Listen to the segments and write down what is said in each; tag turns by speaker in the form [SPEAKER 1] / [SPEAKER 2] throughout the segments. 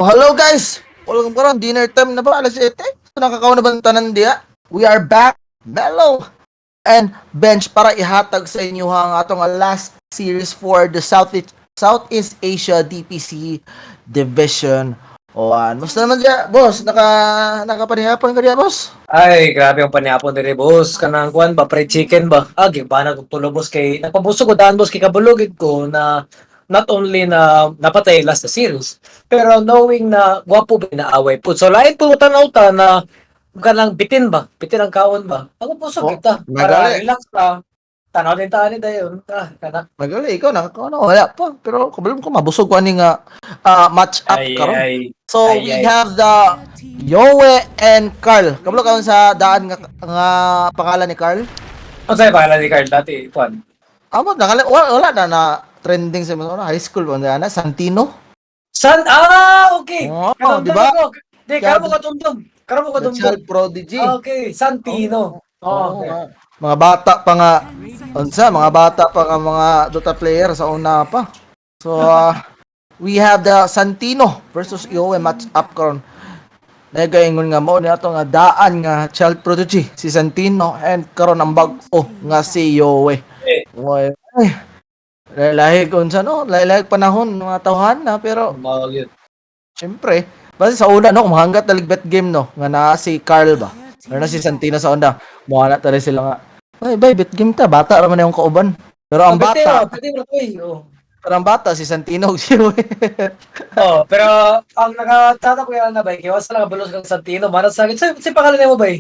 [SPEAKER 1] Hello guys! Welcome karon, dinner time na ba? Alas 7? So, nakakaw na ba ng tanan diya? We are back, Mellow and Bench, para ihatag sa inyo ang atong last series for the Southeast Asia DPC Division 1. Musta naman diya, boss? Nakapanihapon ka diya, boss?
[SPEAKER 2] Ay, grabe ang panihapon diri, boss. Kanang kuan ba, fried chicken ba? Ah, gibana kog tulo, boss, kay nagpabusog ko daan, boss, kay kabalo gid ko na not only na napatay last na series, pero knowing na gwapo ba na away po. So lain po tanaw ta na kanang bitin ba? Bitin ang kaon ba? Ako busog
[SPEAKER 1] Oh,
[SPEAKER 2] kita. Para
[SPEAKER 1] nagali.
[SPEAKER 2] Relax ta. Tanaw din ta ani dayon. Ah, kana.
[SPEAKER 1] Magali, ikaw nakakaw na. Wala pa. Pero kabalo ko mabusog ko ani nga match up
[SPEAKER 2] Ay,
[SPEAKER 1] karon.
[SPEAKER 2] ay.
[SPEAKER 1] So
[SPEAKER 2] Ay,
[SPEAKER 1] we
[SPEAKER 2] ay.
[SPEAKER 1] Have the Yowe and Carl. Kabalo ka sa daan nga pangalan ni Carl?
[SPEAKER 2] Ano sa'yo pangalan ni Carl dati? Kuan.
[SPEAKER 1] Amo nakali wala na trending sa mga high school ba na Santino?
[SPEAKER 2] San? Ah, okay.
[SPEAKER 1] Oo,
[SPEAKER 2] Karamdam
[SPEAKER 1] di ba?
[SPEAKER 2] ko. Di, karon mo katumdum. Karon mo
[SPEAKER 1] The
[SPEAKER 2] katumdum.
[SPEAKER 1] child prodigy.
[SPEAKER 2] Okay, Santino.
[SPEAKER 1] Oo,
[SPEAKER 2] Oh, okay.
[SPEAKER 1] nga. Mga bata pa nga unsa, mga bata pa nga mga Dota player sa una pa. So we have the Santino versus Yowe match up karon. Nagaingon nga mao ni ato nga daan nga child prodigy si Santino and karon ang bag-o nga si Yowe.
[SPEAKER 2] Eh.
[SPEAKER 1] Way. Ay, lahi unsa no, lahi panahon mga tawhan na, pero
[SPEAKER 2] Mahal yun.
[SPEAKER 1] siyempre, basta sa una no, kung hanggat talig bet game no, nga naa si Carl ba? Or na si Santino sa una, mukha na tali sila nga. "Ay, bay, bet game ta, bata ra man yung kauban." Pero ang
[SPEAKER 2] Oh,
[SPEAKER 1] bata,
[SPEAKER 2] pwede mo, pwede mo, oh.
[SPEAKER 1] Pero ang bata si Santino ug si Yowe.
[SPEAKER 2] Oh, pero ang nakatata ko yan na ba, kay wala nakabulos kang Santino, mana sa akin, sa pangalan mo ba?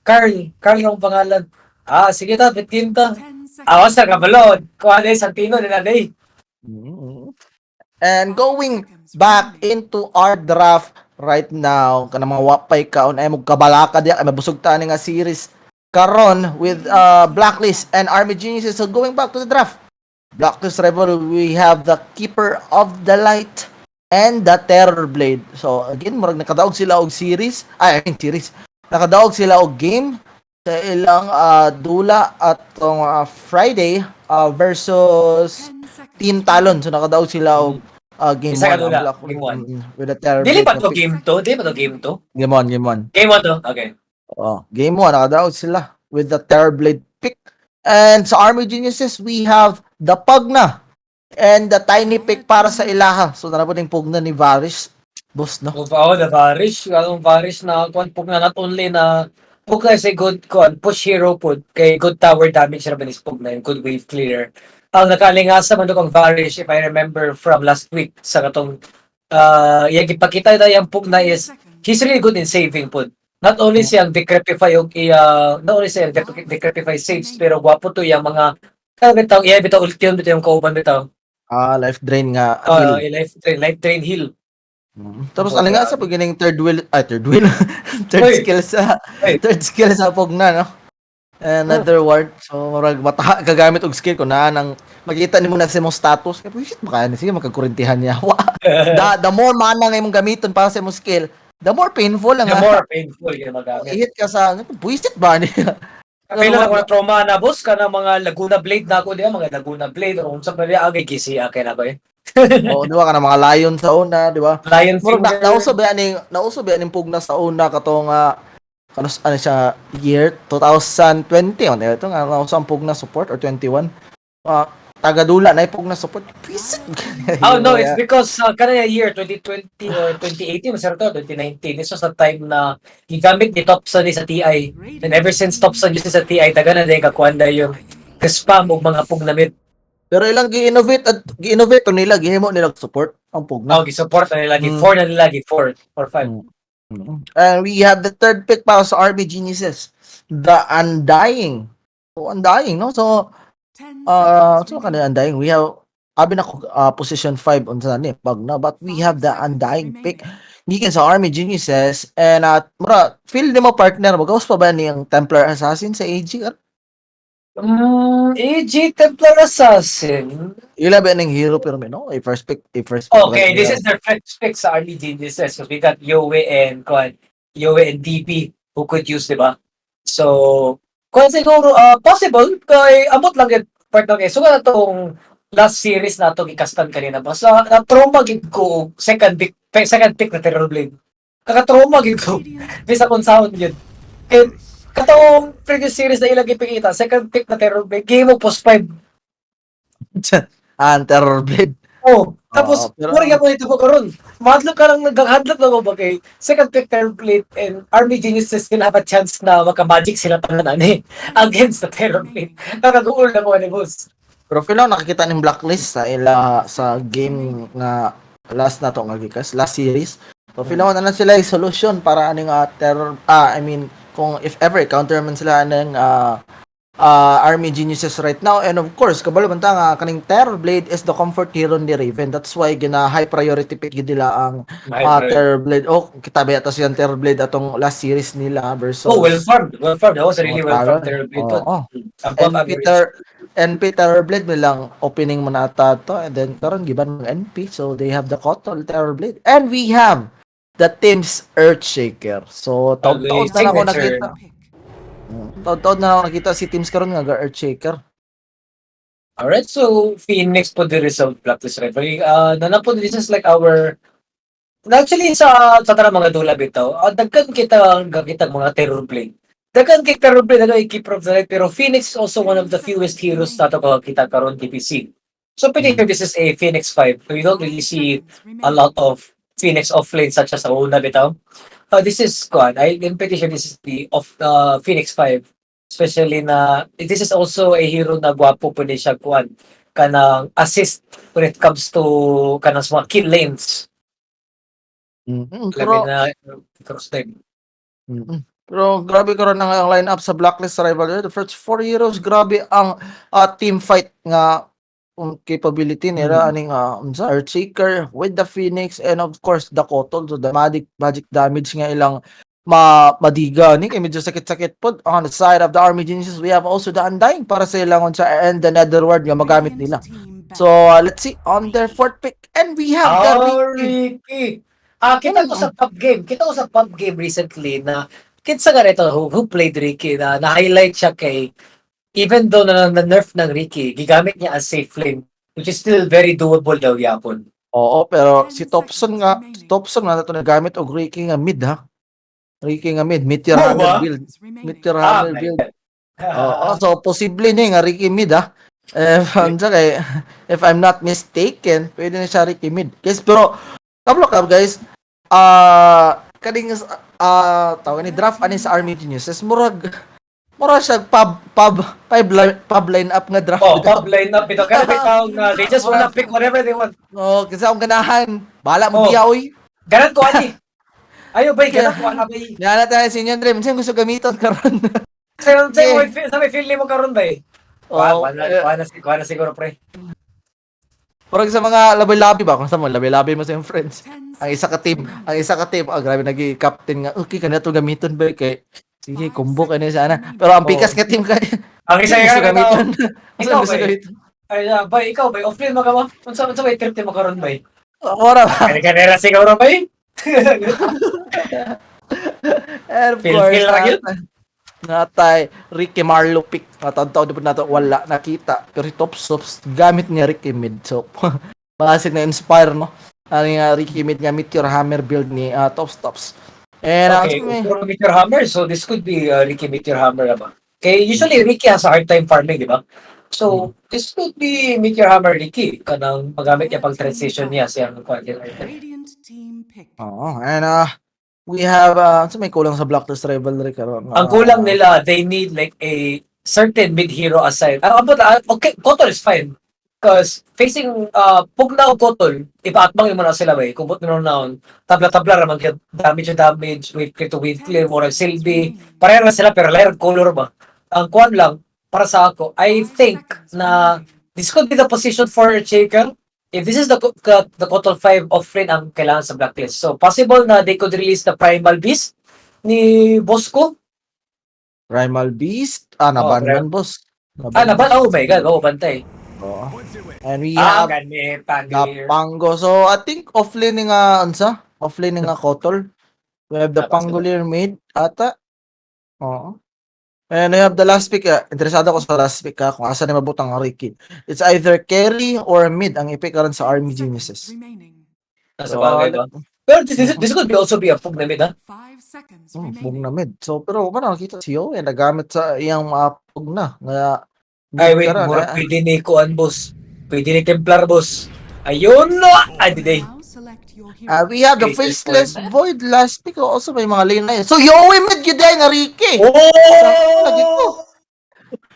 [SPEAKER 2] Carl, Carl yung pangalan. Ah, sige ta, bet game ta. Ah, wala kabalo. Kuha na Santino nila day.
[SPEAKER 1] And going back into our draft right now, kanang mga wapay kaon ay mo kabalaka diya, ay mabusog ta ani nga series karon with Blacklist and Army Geniuses. So going back to the draft. Blacklist Rival, we have the Keeper of the Light and the Terror Blade. So again, murag nakadaog sila og series, ay, I mean series. Nakadaog sila og game sa ilang dula at tong Friday versus Team Talon. So nakadaog sila og game
[SPEAKER 2] Isa ka
[SPEAKER 1] 1
[SPEAKER 2] dula, game 1.
[SPEAKER 1] With the Terror
[SPEAKER 2] Dili
[SPEAKER 1] Blade
[SPEAKER 2] pa
[SPEAKER 1] na
[SPEAKER 2] to
[SPEAKER 1] pick.
[SPEAKER 2] Game 2? Dili pa to game 2?
[SPEAKER 1] Game 1, game 1.
[SPEAKER 2] Game 1 to? Okay.
[SPEAKER 1] Oh, game 1 nakadaog sila with the Terror Blade pick. And sa Army Geniuses, we have the Pugna and the Tiny pick para sa ilaha. So tara po ning Pugna ni Varus. Boss, no?
[SPEAKER 2] Oh, the Varus. Anong Varus na kuan Pugna, not only na Pugna is a good kuan push hero pud kay good tower damage ra ba ni Pugna and good wave clear. Ang nakalingasa man kang Varus, if I remember from last week sa katong iyang gipakita na yung Pugna, is he's really good in saving pud. Not only siyang decrepify og iya, not only siyang decrepify saves, pero gwapo to yung mga kaya bitaw iya bitaw ulti bitaw yung kauban bitaw.
[SPEAKER 1] Ah, life drain nga heal.
[SPEAKER 2] Life drain heal.
[SPEAKER 1] Tapos ano nga sa pag third wheel, ay third wheel, third
[SPEAKER 2] Uy.
[SPEAKER 1] Skill sa
[SPEAKER 2] Uy.
[SPEAKER 1] Third skill sa Pugna, no? Another word. So murag mata gagamit og skill ko na nang makita nimo na sa imong status. Kaya shit baka ni sige magkakurintihan niya. Wa. The more mana nga imong gamiton para sa imong skill, the more painful ang
[SPEAKER 2] The more painful yung magamit.
[SPEAKER 1] I-hit ka sa buisit ba niya?
[SPEAKER 2] Kapila na ko na trauma na, boss, kana mga Laguna Blade na ako diya, mga Laguna Blade or unsa pa diya agay gisi kay na ba eh.
[SPEAKER 1] Oo, di ba kana mga lion sa una, di ba?
[SPEAKER 2] Lion
[SPEAKER 1] Murag na,
[SPEAKER 2] finger.
[SPEAKER 1] Nauso ba ning Pugna sa una katong kano ano siya year 2020 on ito nga nauso ang Pugna support or 21. Tagadula na Pugna support. Buisit.
[SPEAKER 2] Oh no, it's because kana year 2020 or 2018 masarap to 2019. This was the time na gigamit ni Topson ni sa TI. And ever since Topson used sa TI, taga na din kakuan na yung spam og mga Pugna mid.
[SPEAKER 1] Pero ilang gi-innovate at gi-innovate to nila, gihimo nila support ang Pugna.
[SPEAKER 2] Oh, gi-support na nila, gi-4 na nila, gi-4 or 5.
[SPEAKER 1] And we have the third pick para sa Army Geniuses, the Undying. So Undying, no? So kana Undying. We have abi na ko position 5 unsa ni Pugna, but we have the Undying pick gikan sa Army Geniuses and mura feel nimo, partner, magawas pa ba niyang Templar Assassin sa AG?
[SPEAKER 2] AG Templar Assassin.
[SPEAKER 1] Ila ba ning hero pero may no, a first pick, a first pick.
[SPEAKER 2] Okay, this is their first pick sa Army Geniuses because we got Yowe and Kwan, Yowe and DP who could use, di ba? So, kung siguro, possible, kay amot lang yun, partner kay. So, nga tong last series na to gikastan kanina ba? Sa na-trauma gid ko second pick. Second pick na Terror Blade. Kakatrauma gid ko. Bisa kung saan yun. And katong previous series na ilang ipikita, second pick na Terror Blade, game mo post 5.
[SPEAKER 1] Ah, Terror Blade.
[SPEAKER 2] Oh, tapos
[SPEAKER 1] Oo, pero-
[SPEAKER 2] mura gyapon ito ko karon. Mahadlok ka lang, naghadlok lang ko ba kay second pick Terror Blade and Army Geniuses still have a chance na maka-magic sila tanan ani against the Terror Blade. Kakaguol na ko ni boss.
[SPEAKER 1] Pero feel ako nakikita ng Blacklist sa ila sa game nga last na to nga gikas, last series. So feel ako na lang sila yung solution para aning terror, I mean, kung if ever counter man sila aning Army Geniuses right now. And of course, kabalo man ta nga kaning Terror Blade is the comfort hero ni Raven. That's why gina high priority pick gid nila ang Terror Blade. Oh, kita ba yata siyang Terror Blade atong last series nila versus
[SPEAKER 2] Oh, well farmed. Well farmed. That was a really well farmed
[SPEAKER 1] Talon.
[SPEAKER 2] Terror Blade.
[SPEAKER 1] Oo.
[SPEAKER 2] Above
[SPEAKER 1] NP
[SPEAKER 2] average.
[SPEAKER 1] NP Terror Blade nilang opening mo na ata to and then karon giban ng NP, so they have the Kotl Terror Blade and we have the team's Earthshaker. So taod-taod na lang ako
[SPEAKER 2] Signature.
[SPEAKER 1] Nakita. Taod-taod na lang ako nakita si teams karon nga ga Earthshaker.
[SPEAKER 2] Alright, so Phoenix po the result Blacklist Rivalry. Nana po, this is like our actually sa tanang mga dula bitaw. Daghan kita gakita mga Terror Blade. Daghan kay Terror Blade ano Keeper of the Light, pero Phoenix is also one of the fewest heroes na to kita karon DPC. So pretty sure this is a Phoenix 5. We don't really see a lot of Phoenix offlane such as sa una bitaw. This is kuan, I'm pretty sure this is the of Phoenix 5. Especially na this is also a hero na gwapo po ni siya kuan kanang assist when it comes to kanang sa mga kill lanes. Labi
[SPEAKER 1] Pero
[SPEAKER 2] na cross line.
[SPEAKER 1] Pero grabe karon ang lineup sa Blacklist Rivalry. The first four heroes, grabe ang team fight nga capability nila aning unsa, Earthshaker with the Phoenix and of course the Kotl, so the magic magic damage nga ilang ma madiga ni kay medyo sakit-sakit pod. On the side of the Army Geniuses, we have also the Undying para sa ilang unsa and the Netherworld nga magamit nila. So let's see on their fourth pick and we have the
[SPEAKER 2] Oh,
[SPEAKER 1] Riki.
[SPEAKER 2] Riki. Ah, kita ko sa pub game. Kita ko sa pub game recently na kinsa ganito who played Riki na na-highlight siya kay even though na nerf ng Riki, gigamit niya as safe lane, which is still very doable daw yapon.
[SPEAKER 1] Oo, pero si Topson nga nato nagamit og Riki nga mid ha. Riki nga mid, Meteor
[SPEAKER 2] Oo
[SPEAKER 1] Hammer
[SPEAKER 2] ba?
[SPEAKER 1] Build. Meteor
[SPEAKER 2] Ah,
[SPEAKER 1] Hammer build. Oo, so posible ni nga Riki mid ha. If, unsa kay, if I'm not mistaken, pwede na siya Riki mid. Guys, pero kablo ka guys. Ah, kaning tawag ni draft ani sa Army Geniuses, murag siya pub pub line, pub line up nga draft.
[SPEAKER 2] Oh, pub line up ito. Kaya may tawag na they just wanna pick whatever they want.
[SPEAKER 1] Oh, kasi akong ganahan. Bahala mo
[SPEAKER 2] Oh.
[SPEAKER 1] biya oy.
[SPEAKER 2] Ganan ko ani. Ayo bay, ganan ko ana bay.
[SPEAKER 1] Niala tayo si Inyon Dream. Saan gusto gamiton karon?
[SPEAKER 2] Sa may feel mo karon bay.
[SPEAKER 1] Oh,
[SPEAKER 2] Wa na wa na wa na siguro, pre.
[SPEAKER 1] Parang sa mga labi-labi ba? Kung sa mo, labi-labi mo sa iyong friends. Ang isa ka team, ah, grabe nagi captain nga, okay, kanina to gamiton ba kay sige, kumbo kay na sana. Pero ang pikas nga team kay
[SPEAKER 2] Ang isa
[SPEAKER 1] gusto
[SPEAKER 2] ka
[SPEAKER 1] gamiton. Asa
[SPEAKER 2] Ikaw,
[SPEAKER 1] gusto
[SPEAKER 2] bay.
[SPEAKER 1] gamiton?
[SPEAKER 2] Ay, bay, ikaw bay, offlane mo ka ba? Unsa may trip mo karon bay?
[SPEAKER 1] Ora ba?
[SPEAKER 2] Kani kanera siguro bay.
[SPEAKER 1] And of
[SPEAKER 2] Feel-
[SPEAKER 1] course,
[SPEAKER 2] feel ra gyud.
[SPEAKER 1] Natay Ricky Marlo pick. Natawad po nato wala nakita. Pero si Top Sops gamit niya Ricky mid. So basig na inspire no. Ano nga Ricky mid nga Meteor Hammer build ni Top Stops. And
[SPEAKER 2] Okay, puro Meteor Hammer. So this could be Riki Meteor Hammer ba? Kay usually Riki has a hard time farming, di ba? So this could be Meteor Hammer Riki kanang magamit niya pag transition niya siyang quality item.
[SPEAKER 3] Radiant team pick.
[SPEAKER 1] Oo, and we have so may kulang sa Blacklist Rivalry karon.
[SPEAKER 2] Ang kulang nila, they need like a certain mid hero aside. Ah, but, okay, Kotl is fine. Because facing Pugna o Kotl, ipaatbang mo na sila ba eh. Kung na naon, tabla-tabla raman kaya damage to damage, wave clear to wave clear, more silbi. Pareho na sila pero layer color ba. Ang kuan lang, para sa ako, I think na this could be the position for Shaker. If this is the Kotl 5 offlane ang kailangan sa Blacklist. So possible na they could release the Primal Beast ni Bosco.
[SPEAKER 1] Primal Beast. Ah, naban
[SPEAKER 2] Oh,
[SPEAKER 1] man, boss.
[SPEAKER 2] Ah, naban? Oh my God. Oh, bantay.
[SPEAKER 1] Oo. And we
[SPEAKER 2] Ah,
[SPEAKER 1] have
[SPEAKER 2] gani,
[SPEAKER 1] the
[SPEAKER 2] Pangolier.
[SPEAKER 1] Pango. So, I think offlane nga, unsa? Offlane nga Kotl. We have the
[SPEAKER 2] Tama sila.
[SPEAKER 1] Pangolier mid, ata. Oo. And we have the last pick. Interesado ako sa last pick ha, kung asa ni mabutang ang Riki. It's either carry or mid ang i-pick karon sa Army Geniuses.
[SPEAKER 3] Remaining.
[SPEAKER 2] Nasa bagay ba? Pero this could be also be a Pugna mid, ha?
[SPEAKER 3] 5 seconds
[SPEAKER 1] Oh,
[SPEAKER 3] remaining.
[SPEAKER 1] Pugna mid. So pero man nakita si Yowie nagamit sa iyang mga Pugna nga
[SPEAKER 2] Ay, wait,
[SPEAKER 1] karon,
[SPEAKER 2] murag pwede ni Kuan, boss. Pwede ni Templar, boss. Ayun no! Ay, di day.
[SPEAKER 3] Now select your hero.
[SPEAKER 1] Ah, we have the
[SPEAKER 2] Faceless
[SPEAKER 1] Faceless Void last pick. Also may mga lane na yun. So Yowie mid yun nga Riki.
[SPEAKER 2] Oh!
[SPEAKER 1] Lagi ko.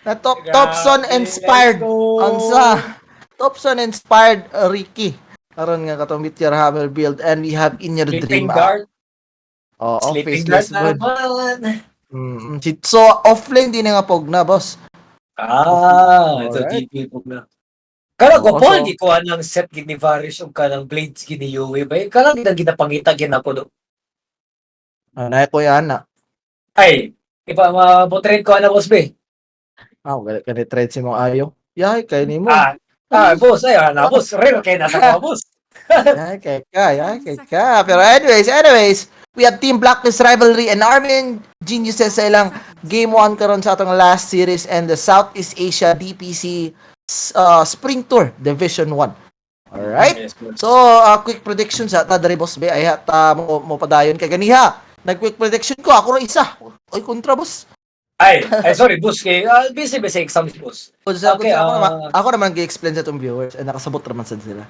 [SPEAKER 1] Na top Topson inspired. Unsa? Topson inspired Riki. Karon nga katong Meteor Hammer build and we have In Your
[SPEAKER 2] Sleeping
[SPEAKER 1] Dream.
[SPEAKER 2] Dart.
[SPEAKER 1] Oo,
[SPEAKER 2] Sleeping
[SPEAKER 1] Faceless
[SPEAKER 2] Dart
[SPEAKER 1] Void.
[SPEAKER 2] naman.
[SPEAKER 1] So offlane din nga Pugna, boss.
[SPEAKER 2] Ah, ito DP Pugna. Kana ko
[SPEAKER 1] Oo,
[SPEAKER 2] po, hindi ko anang set gid ni Varus ug kanang blades gid ni Yue ba? Kanang gid ang ginapangita gid nako do.
[SPEAKER 1] Ah, na ko yan na.
[SPEAKER 2] Ay, ipa ma-trade ko ana, boss be.
[SPEAKER 1] Ah, gali kani trade si mo ayo. Yay kay nimo.
[SPEAKER 2] Ah, boss, ay ana boss, rare kay nasa ko, boss.
[SPEAKER 1] Yay kay ka, yay kay ka. Pero anyways, we have Team Blacklist Rivalry and Army Geniuses sa ilang Game 1 karon sa atong last series and the Southeast Asia DPC Spring Tour Division 1. Alright?
[SPEAKER 2] Yes, boss.
[SPEAKER 1] So, quick prediction sa ta diri, boss be, ay ta mo padayon kay ganiha. Nag quick prediction ko ako ra isa. Oy, kontra, boss.
[SPEAKER 2] Ay, sorry, boss, kay busy ba sa exams, boss.
[SPEAKER 1] Okay,
[SPEAKER 2] Okay,
[SPEAKER 1] ako, naman, ako naman gi-explain sa atong viewers and nakasabot raman sad sila.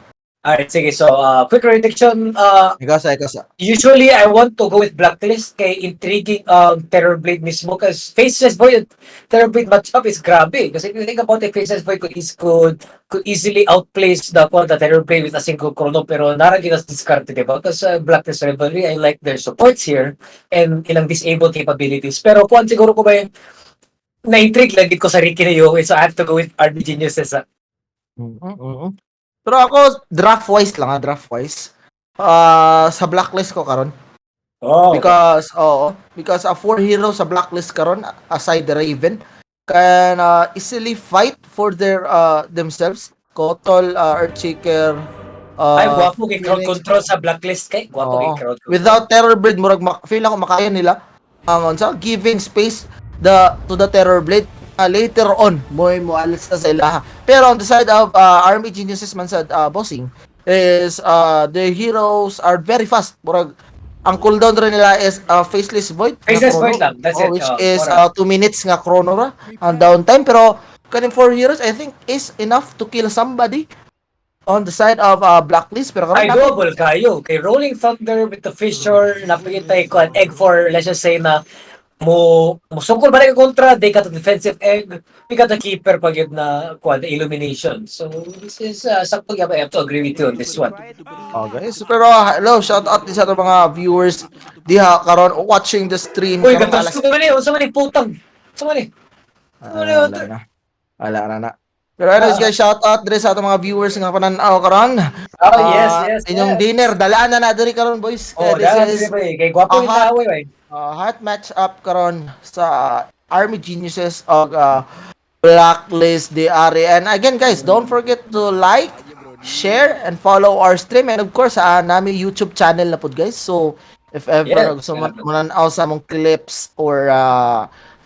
[SPEAKER 2] Alright, sige. So, quick prediction.
[SPEAKER 1] Ikaw sa, ikaw sa.
[SPEAKER 2] Usually, I want to go with Blacklist kay intriguing Terror Blade mismo kasi Faceless Void Terror Blade matchup is grabe. Kasi if you think about it, Faceless Void could easily outplace the Terror Blade with a single chrono, pero nara gyud as discard, diba? Kasi Blacklist Rivalry, I like their supports here and ilang disable capabilities. Pero kuan siguro ko ba yun, na-intrigue lang gid ko sa Riki na Yowie, so I have to go with Army Geniuses. Ah.
[SPEAKER 1] Pero ako draft wise lang ah, draft wise. Ah, sa Blacklist ko karon. Because, oo, because a four heroes sa Blacklist karon aside the Raven can easily fight for their themselves. Kotol, Earthshaker,
[SPEAKER 2] Ay, gwapo kay crowd
[SPEAKER 1] Phoenix.
[SPEAKER 2] Control sa Blacklist kay. Gwapo kay crowd control.
[SPEAKER 1] Without Terror Blade, murag feel ako makaya nila ang unsa giving space the to the Terror Blade later on mo alis na sa ilaha. Pero on the side of Army Geniuses man sa bossing is the heroes are very fast. Murag ang cooldown rin nila is Faceless Void nga
[SPEAKER 2] Faceless
[SPEAKER 1] chrono.
[SPEAKER 2] Void lang, that's
[SPEAKER 1] Oh,
[SPEAKER 2] it.
[SPEAKER 1] which
[SPEAKER 2] Oh,
[SPEAKER 1] is
[SPEAKER 2] correct.
[SPEAKER 1] 2 minutes nga chrono ra ang downtime, pero kaning four heroes I think is enough to kill somebody on the side of Blacklist, pero karon
[SPEAKER 2] Ay, doable kayo. Kay Rolling Thunder with the Fissure, napakita ko an egg for, let's just say na, mo musukol ba na yung kontra, they got a defensive egg, we got a keeper pag yun na kuan, the illumination. So, this is, sakto gyud, I have to agree with you on this one.
[SPEAKER 1] Okay, so, pero hello, shout out din sa atong mga viewers diha karon watching the stream.
[SPEAKER 2] Uy,
[SPEAKER 1] karong
[SPEAKER 2] gatos ko man eh, unsa man ni putang. Unsa man ni?
[SPEAKER 1] Ah, wala na. Wala na na. Pero anyways guys, shout out diri sa atong mga viewers nga panan-aw karon.
[SPEAKER 2] Oh, yes,
[SPEAKER 1] Ah, inyong dinner, dalaan na na diri karon, boys.
[SPEAKER 2] Oh,
[SPEAKER 1] Kaya
[SPEAKER 2] dahil
[SPEAKER 1] this is
[SPEAKER 2] kay gwapo yung tao eh.
[SPEAKER 1] Hot match up karon sa Army Geniuses og Blacklist DR. And again guys, don't forget to like, share, and follow our stream. And of course, sa nami YouTube channel na pod, guys. So, if ever gusto mo mananaw sa among clips or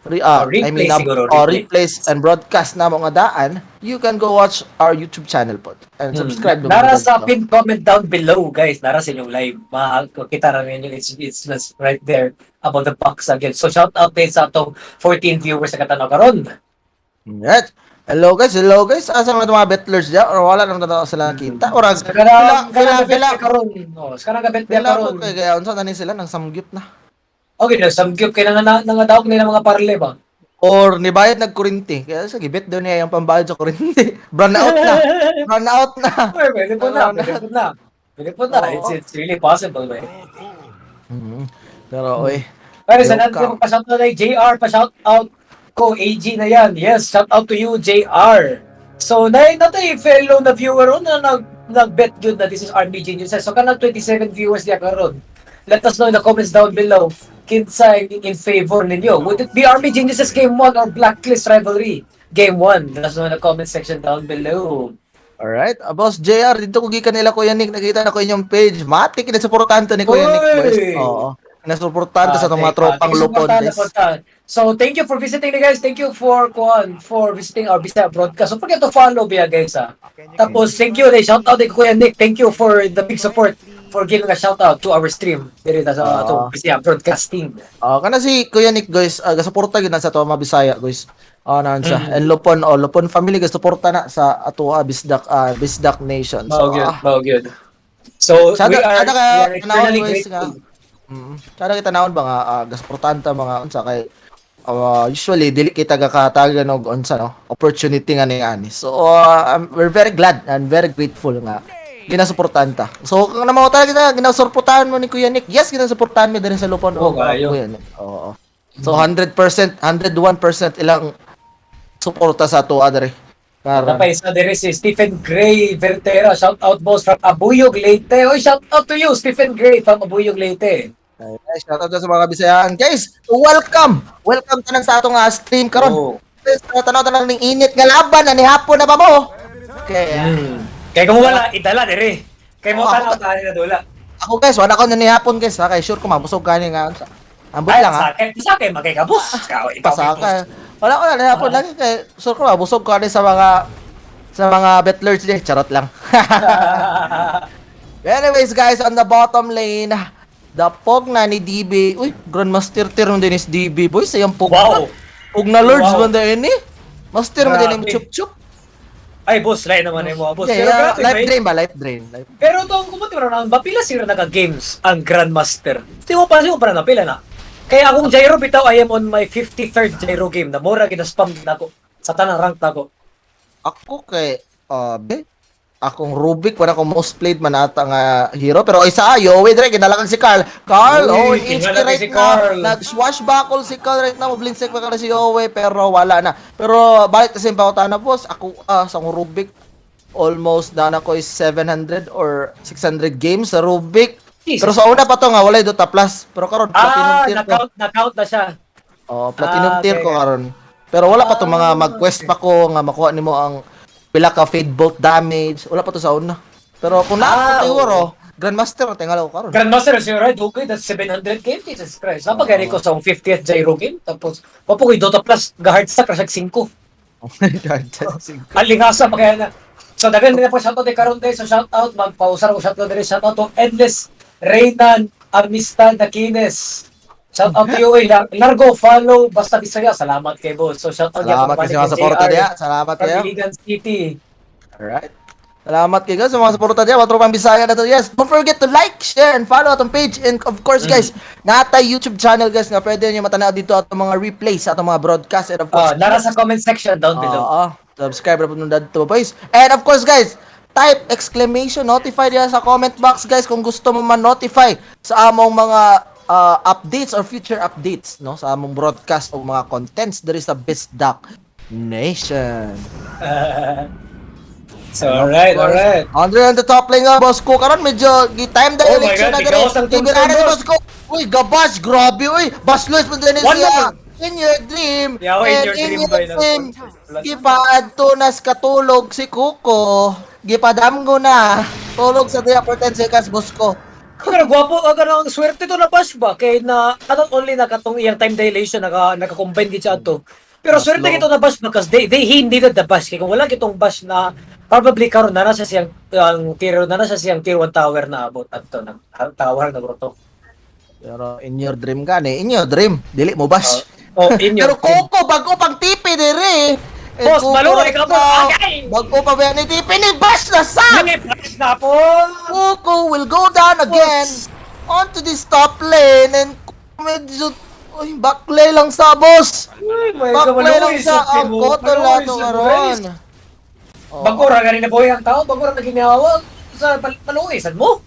[SPEAKER 2] Oh,
[SPEAKER 1] I mean,
[SPEAKER 2] replay siguro,
[SPEAKER 1] or
[SPEAKER 2] replay.
[SPEAKER 1] Replays and broadcast na mga daan, you can go watch our YouTube channel pod and subscribe.
[SPEAKER 2] Nara sa pin comment down below, guys. Nara sa inyong live. Makikita ra ninyo. It's just right there about the box again. So, shout out din sa atong 14 viewers sa katanaw karon.
[SPEAKER 1] Right. Hello guys, hello guys. Asa mga mga bettlers diya or wala naman na sila nakita? Or
[SPEAKER 2] Sa kanang
[SPEAKER 1] Pila,
[SPEAKER 2] kanang
[SPEAKER 1] pila,
[SPEAKER 2] bet karon. Oh, sa kanang bet
[SPEAKER 1] pila ko
[SPEAKER 2] karon.
[SPEAKER 1] kay kaya unsa na ni sila nang samgyup na.
[SPEAKER 2] Okay, nag samgyup kay nga nangadaog nila mga parle ba.
[SPEAKER 1] Or nibayad nagkurinti. Kaya sa gibet daw niya yung pambayad sa kurinti. Run out na. Run out na.
[SPEAKER 2] Uy, pwede po na, pwede po na. Pwede po na.
[SPEAKER 1] Oo.
[SPEAKER 2] It's really possible, man.
[SPEAKER 1] Pero oy,
[SPEAKER 2] Pero sa
[SPEAKER 1] Yo,
[SPEAKER 2] natin pa-shout out kay JR, pa-shout out ko AG na yan. Yes, shout out to you, JR. So, na natay fellow na viewer on na nag-bet yun na this is Army Genius. So, kanang 27 viewers diya karon. Let us know in the comments down below kinsa in favor ninyo. Would it be Army Geniuses Game 1 or Blacklist Rivalry Game 1? Let us know in the comment section down below.
[SPEAKER 1] Alright, Boss JR, dito ko gikan nila Kuya Nick, nakita na ko inyong page. Matik kinasuportahan to ni Kuya Nick, boys.
[SPEAKER 2] Uy!
[SPEAKER 1] Oo. Kinasuportahan to sa itong mga tropang lupon, guys.
[SPEAKER 2] So thank you for visiting guys. Thank you for kuan for visiting our Bisaya broadcast. Don't forget to follow biya, guys, ah. Tapos thank you, shout out kay Kuya Nick. Thank you for the big support for giving a shout out to our stream diri ta sa atong Bisaya broadcasting.
[SPEAKER 1] Ah, kana si Kuya Nick, guys, gasuporta gyud na sa ato mga Bisaya, guys. Ah, naan siya. And Lupon, oh, Lupon family gasuporta na sa ato Bisdak Nation. So,
[SPEAKER 2] Mao gyud, mao gyud. So
[SPEAKER 1] Sada, sada ka
[SPEAKER 2] we are
[SPEAKER 1] tanawon,
[SPEAKER 2] eternally
[SPEAKER 1] guys, nga.
[SPEAKER 2] grateful.
[SPEAKER 1] Sada kita tanawon ba nga gasuportahan ta mga unsa kay usually dili kita gakatagan og unsa, no, opportunity nga ni ani. So we're very glad and very grateful nga ginasuportahan ta. So kung namaw talaga kita ginasuportahan mo ni Kuya Nick. Yes, ginasuportahan mi diri sa Lupon.
[SPEAKER 2] Oo, kaayo.
[SPEAKER 1] Kuya Nick. Oo. So 100%, 101% ilang suporta sa ato diri. Karon.
[SPEAKER 2] Napay isa diri si Stephen Gray Vertera. Shout out, boss, from Abuyog, Leyte. Oy, shout out to you, Stephen Gray from Abuyog, Leyte.
[SPEAKER 1] Ay, shout out sa mga Bisayan. Guys, welcome. Welcome tanan sa atong stream karon.
[SPEAKER 2] Oh.
[SPEAKER 1] Guys, tanaw tanan ning init nga laban ani hapon na ba mo? Okay.
[SPEAKER 2] Kay kung wala idala diri. Kay mo
[SPEAKER 1] Oh,
[SPEAKER 2] tanaw tayo na dula.
[SPEAKER 1] Ako, guys, wala ko na nihapon, guys, ha, kay sure ko mabusog kani nga unsa. Ambot
[SPEAKER 2] Ay,
[SPEAKER 1] lang ha.
[SPEAKER 2] sa akin, makay ka, boss. Ikaw,
[SPEAKER 1] Pasaka. Wala ko na nihapon lang kay sure ko mabusog kani sa mga betlers di. Charot lang. Anyways, guys, on the bottom lane, the Pugna ni DB. Uy, Grandmaster tier mo din is DB, boys. Sayang Pugna. Pugna Lords man din eh. Master mo din yung
[SPEAKER 2] Grabe.
[SPEAKER 1] chup chup.
[SPEAKER 2] Ay, boss, lain naman yung mga boss.
[SPEAKER 1] Yeah,
[SPEAKER 2] Pero grabe,
[SPEAKER 1] life
[SPEAKER 2] may-
[SPEAKER 1] drain ba? Life drain. Life.
[SPEAKER 2] Pero to, kung mo na ba, pila sila naka-games ang Grandmaster? Di mo pa, di mo pa na pila na. Kaya akong gyro bitaw, I am on my 53rd gyro game na mura gina-spam na ako sa tanang rank na ako.
[SPEAKER 1] Ako kay, be, akong Rubik, wala akong most played man ata nga hero. Pero isa, Yowie dire, ginalakag si Carl. Carl,
[SPEAKER 2] Uy,
[SPEAKER 1] oh, HP
[SPEAKER 2] tingala
[SPEAKER 1] right
[SPEAKER 2] si
[SPEAKER 1] now.
[SPEAKER 2] Carl.
[SPEAKER 1] Nag-swashbuckle si Carl right now. Blinsek pa si Yowie, pero wala na. Pero balik kasi yung pakutana, boss. Ako, sa akong Rubik, almost na ko is 700 or 600 games sa Rubik.
[SPEAKER 2] Jesus.
[SPEAKER 1] Pero sa una pa to nga, walay Dota Plus. Pero karon platinum
[SPEAKER 2] Ah,
[SPEAKER 1] tier ko.
[SPEAKER 2] na-count na siya.
[SPEAKER 1] Oh, platinum
[SPEAKER 2] Ah,
[SPEAKER 1] tier
[SPEAKER 2] okay.
[SPEAKER 1] ko karon. Pero wala pa to mga mag-quest pa ko nga makuha nimo ang pila ka fade bolt damage. Wala pa to sa una. Pero kung naa ko siguro, Grandmaster na tingala ko karon.
[SPEAKER 2] Grandmaster si right, okay, that's 700 games, Jesus Christ. Napagari ko sa akong 50th gyro game, tapos, wapo ko'y Dota Plus, ga-hard stack, rasag 5. Alingasa pa kaya na. So daghan na po shoutout kay karon day. So shoutout, magpausar ko shoutout diri, shoutout to Endless Reynan Amistad Aquines. Shoutout to you, eh. Largo follow basta Bisaya. Salamat kay boss. So shoutout
[SPEAKER 1] Salamat kay sa mga suporta diya. Salamat kayo.
[SPEAKER 2] Piligan City.
[SPEAKER 1] Alright. Salamat kayo sa mga suporta diya. Mga tropang Bisaya na to. Yes, don't forget to like, share, and follow atong page. And of course, guys, natay YouTube channel, guys, nga pwede niyo matanaw dito atong mga replays, atong mga broadcast, and of course,
[SPEAKER 2] Nara sa comment section down below.
[SPEAKER 1] Oo. Subscribe na po nung to, boys. And of course, guys, type exclamation notify diya sa comment box, guys, kung gusto mo man-notify sa among mga updates or future updates, no, sa among broadcast o mga contents diri sa Bisdak Nation.
[SPEAKER 2] So alright.
[SPEAKER 1] Andre on the top lane nga, boss ko karon medyo gi-time
[SPEAKER 2] Oh my
[SPEAKER 1] direction
[SPEAKER 2] God,
[SPEAKER 1] na diri.
[SPEAKER 2] ikaw ang
[SPEAKER 1] Gibirana
[SPEAKER 2] tuntun,
[SPEAKER 1] si
[SPEAKER 2] boss.
[SPEAKER 1] boss ko. Uy, gabas, grabe uy. Baslos mo din
[SPEAKER 2] One
[SPEAKER 1] siya.
[SPEAKER 2] more.
[SPEAKER 1] In your dream.
[SPEAKER 2] Yeah, in
[SPEAKER 1] And
[SPEAKER 2] your
[SPEAKER 1] in
[SPEAKER 2] dream
[SPEAKER 1] your
[SPEAKER 2] by now.
[SPEAKER 1] dream, gipaadto nas katulog si Kuko. Gipadamgo na. Tulog sa diya for 10 seconds, boss ko.
[SPEAKER 2] Pero gwapo, aga ang swerte to na bash ba kay na not only na katong iyang time dilation naka combine gid siya ato. Pero
[SPEAKER 1] Mas
[SPEAKER 2] swerte
[SPEAKER 1] low.
[SPEAKER 2] gito na bash because they he needed the bash kay kung wala kitong bash na probably karon na nasa siyang ang tier na nasa siyang tier 1 tower na abot adto nag tower na groto.
[SPEAKER 1] Pero in your dream gani, in your dream, dili mo bash.
[SPEAKER 2] Oh, in your
[SPEAKER 1] Pero Coco, bago pang TP dire. Eh,
[SPEAKER 2] Boss,
[SPEAKER 1] Coco
[SPEAKER 2] maluoy
[SPEAKER 1] right
[SPEAKER 2] ka po.
[SPEAKER 1] now,
[SPEAKER 2] Agay!
[SPEAKER 1] bago pa ba ni TP ni bash na sa?
[SPEAKER 2] Bash na po.
[SPEAKER 1] Coco will go down again onto this top lane and medyo, uy, baklay lang sa boss.
[SPEAKER 2] Uy, my God,
[SPEAKER 1] Baklay lang
[SPEAKER 2] maluoy
[SPEAKER 1] sa
[SPEAKER 2] sa
[SPEAKER 1] ang
[SPEAKER 2] mo.
[SPEAKER 1] koto
[SPEAKER 2] Maluoy
[SPEAKER 1] lato
[SPEAKER 2] sa
[SPEAKER 1] karon. Oh.
[SPEAKER 2] Bago ra gani na boy ang tao, bago ra na ginawa sa maluoy sad mo.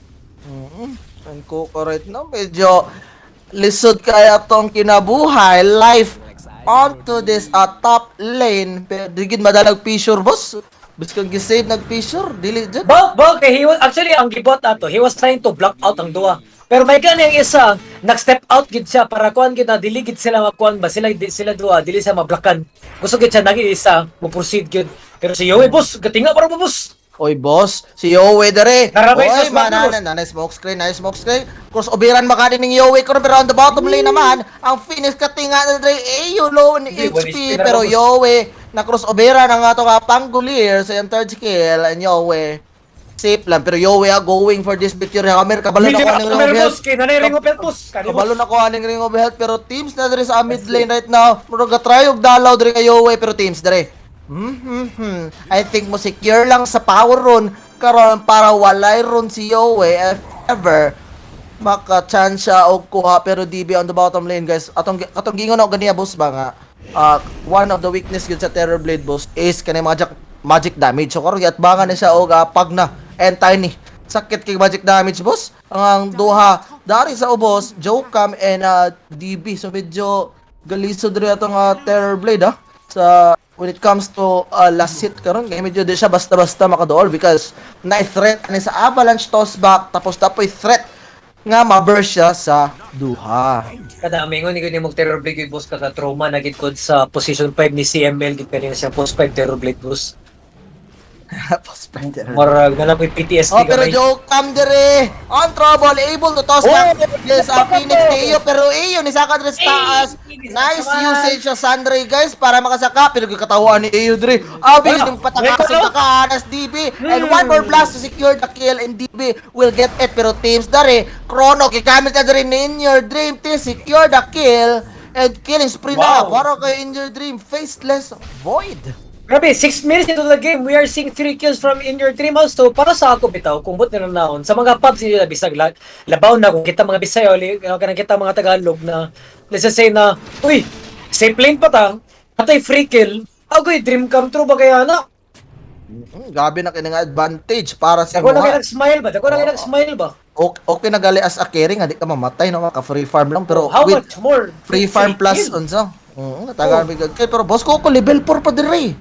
[SPEAKER 1] Ang Coco right now, medyo lisod kaya tong kinabuhay life onto this top lane. Pero di gid madalag fissure, boss. Biskan gi-save nag fissure, dili jud.
[SPEAKER 2] Ba, kay he was, actually, ang gibot ato, he was trying to block out ang duha. Pero may gani ang isa, nag-step out gid siya para kuan gid na dili gid sila makuan ba sila di, sila duha dili siya mablokan. Gusto gid siya nagi isa mo proceed gid. Pero si Yowie, boss, gatinga para mo, boss.
[SPEAKER 1] Oy, boss, si Yowie dere.
[SPEAKER 2] Narabay
[SPEAKER 1] Oy,
[SPEAKER 2] sa smoke,
[SPEAKER 1] manana, nanay smoke screen, nanay smoke screen. Cross oberan makani ning Yowie karon pero on the bottom lane naman, ang finish katinga na dere ayo low in
[SPEAKER 2] Hindi, one
[SPEAKER 1] HP
[SPEAKER 2] HP na
[SPEAKER 1] pero
[SPEAKER 2] boss.
[SPEAKER 1] Yowie na cross oberan ang ato nga Pangolier sa iyang third skill and Yowie Safe lang, pero yo, we are going for this Meteor Hammer. Kabalo na ko aning Ring of Health.
[SPEAKER 2] Boss, kay nanay Ring of Health, boss. Kani, boss.
[SPEAKER 1] Kabalo na ko aning Ring of Health, pero teams na diri sa mid lane right now. Murag ga try og dalaw diri kay Yowie, pero teams diri. I think mo secure lang sa power rune karon para walay rune si Yowie if ever maka-chance siya og kuha, pero DB on the bottom lane, guys. Atong gingon og ganiya, boss, ba nga one of the weakness gyud sa Terror Blade, boss, is kanang magic damage. So karon giatbangan ni siya og Pugna and Tiny. Sakit kay magic damage, boss. Ang duha dari sa ubos, Jocam and DB. So medyo galisod diri atong Terror Blade sa when it comes to last hit karon kay medyo di siya basta-basta makaduol because na threat ani sa avalanche toss back, tapos tapoy threat nga ma-burst siya sa duha.
[SPEAKER 2] Kada amingon ni gud mo Terror Blade gyud, boss, kaka trauma na gid kod sa position 5 ni CML gid kanina siya post 5 Terror Blade, boss.
[SPEAKER 1] Tapos Terror.
[SPEAKER 2] Murag na lang ko'y PTSD
[SPEAKER 1] Oh, pero
[SPEAKER 2] gamay.
[SPEAKER 1] Jocam dire on trouble, able to toss back yes, Phoenix ni Iyo, pero Iyo ni saka dire sa taas. Nice usage sa Sandre, guys, para makasaka, pero katawaan ni Iyo dire. Abi
[SPEAKER 2] Wala.
[SPEAKER 1] yung patakasin
[SPEAKER 2] Wala.
[SPEAKER 1] takaan DB and one more blast to secure the kill and DB will get it, pero teams dere Chrono gigamit na dire ni In Your Dream to secure the kill and killing spree na para kay In Your Dream, Faceless Void.
[SPEAKER 2] Grabe, 6 minutes into the game, we are seeing 3 kills from In Your Dream House. So, para sa ako bitaw, kung but na naon, sa mga pubs nila, bisag, labaw na kung kita mga Bisaya, o kanang kita mga Tagalog na, let's just say na, uy, safe lane pa ta, atay free kill, agoy, dream come true ba kaya na?
[SPEAKER 1] Grabe na kini nga advantage para sa
[SPEAKER 2] Dako na
[SPEAKER 1] mga
[SPEAKER 2] kayo nag-smile ba? Dako na kayo nag-smile ba?
[SPEAKER 1] Okay na gali as a carry nga di ka mamatay, no, maka free farm lang, pero
[SPEAKER 2] How
[SPEAKER 1] with
[SPEAKER 2] much more?
[SPEAKER 1] free farm plus
[SPEAKER 2] kill.
[SPEAKER 1] unsa. Oo, natagaan bigag kill, pero Boss Coco level 4 pa dire.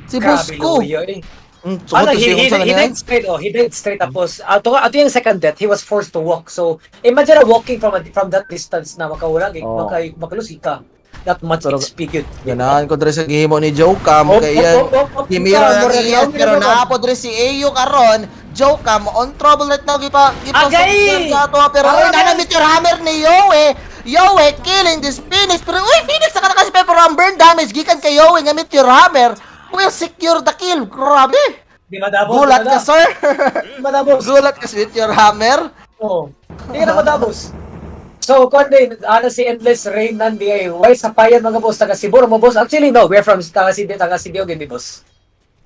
[SPEAKER 1] Si Boss
[SPEAKER 2] Grabe,
[SPEAKER 1] Ko.
[SPEAKER 2] luya eh.
[SPEAKER 1] Sugod
[SPEAKER 2] Ano,
[SPEAKER 1] to
[SPEAKER 2] he,
[SPEAKER 1] siya
[SPEAKER 2] he,
[SPEAKER 1] unsa
[SPEAKER 2] he
[SPEAKER 1] ganyan.
[SPEAKER 2] died straight, oh, he died straight. Tapos, ato yung second death, he was forced to walk. So, imagine na walking from that distance na makawala,
[SPEAKER 1] Oh.
[SPEAKER 2] makalusi ka. That much
[SPEAKER 1] Pero-
[SPEAKER 2] XP yun.
[SPEAKER 1] Ganahan ko dire sa gihimo ni Jocam
[SPEAKER 2] Oh,
[SPEAKER 1] kay
[SPEAKER 2] oh,
[SPEAKER 1] yan.
[SPEAKER 2] oh,
[SPEAKER 1] Gimira
[SPEAKER 2] oh,
[SPEAKER 1] ng
[SPEAKER 2] oh,
[SPEAKER 1] ES
[SPEAKER 2] oh,
[SPEAKER 1] pero
[SPEAKER 2] oh,
[SPEAKER 1] naapo dire si Ayo karon. Jocam on trouble right now, gipa
[SPEAKER 2] Agay!
[SPEAKER 1] sa ato, pero uy,
[SPEAKER 2] Agay!
[SPEAKER 1] nana Meteor Hammer ni Yoe. Yoe killing this Phoenix, pero uy, Phoenix saka na kasi, pero ang burn damage gikan kay Yoe nga Meteor Hammer will secure the kill. Grabe.
[SPEAKER 2] Di madabos.
[SPEAKER 1] Gulat ka, sir.
[SPEAKER 2] Di madabos.
[SPEAKER 1] Gulat ka sa Meteor Hammer.
[SPEAKER 2] Oo. Hindi ka na madabos. So, kung din, ano si Endless Rain nan di ay, why sa payan mga boss, taga Cebu, mo boss. Actually, no, we're from taga Cebu, taga Cebu, gini boss.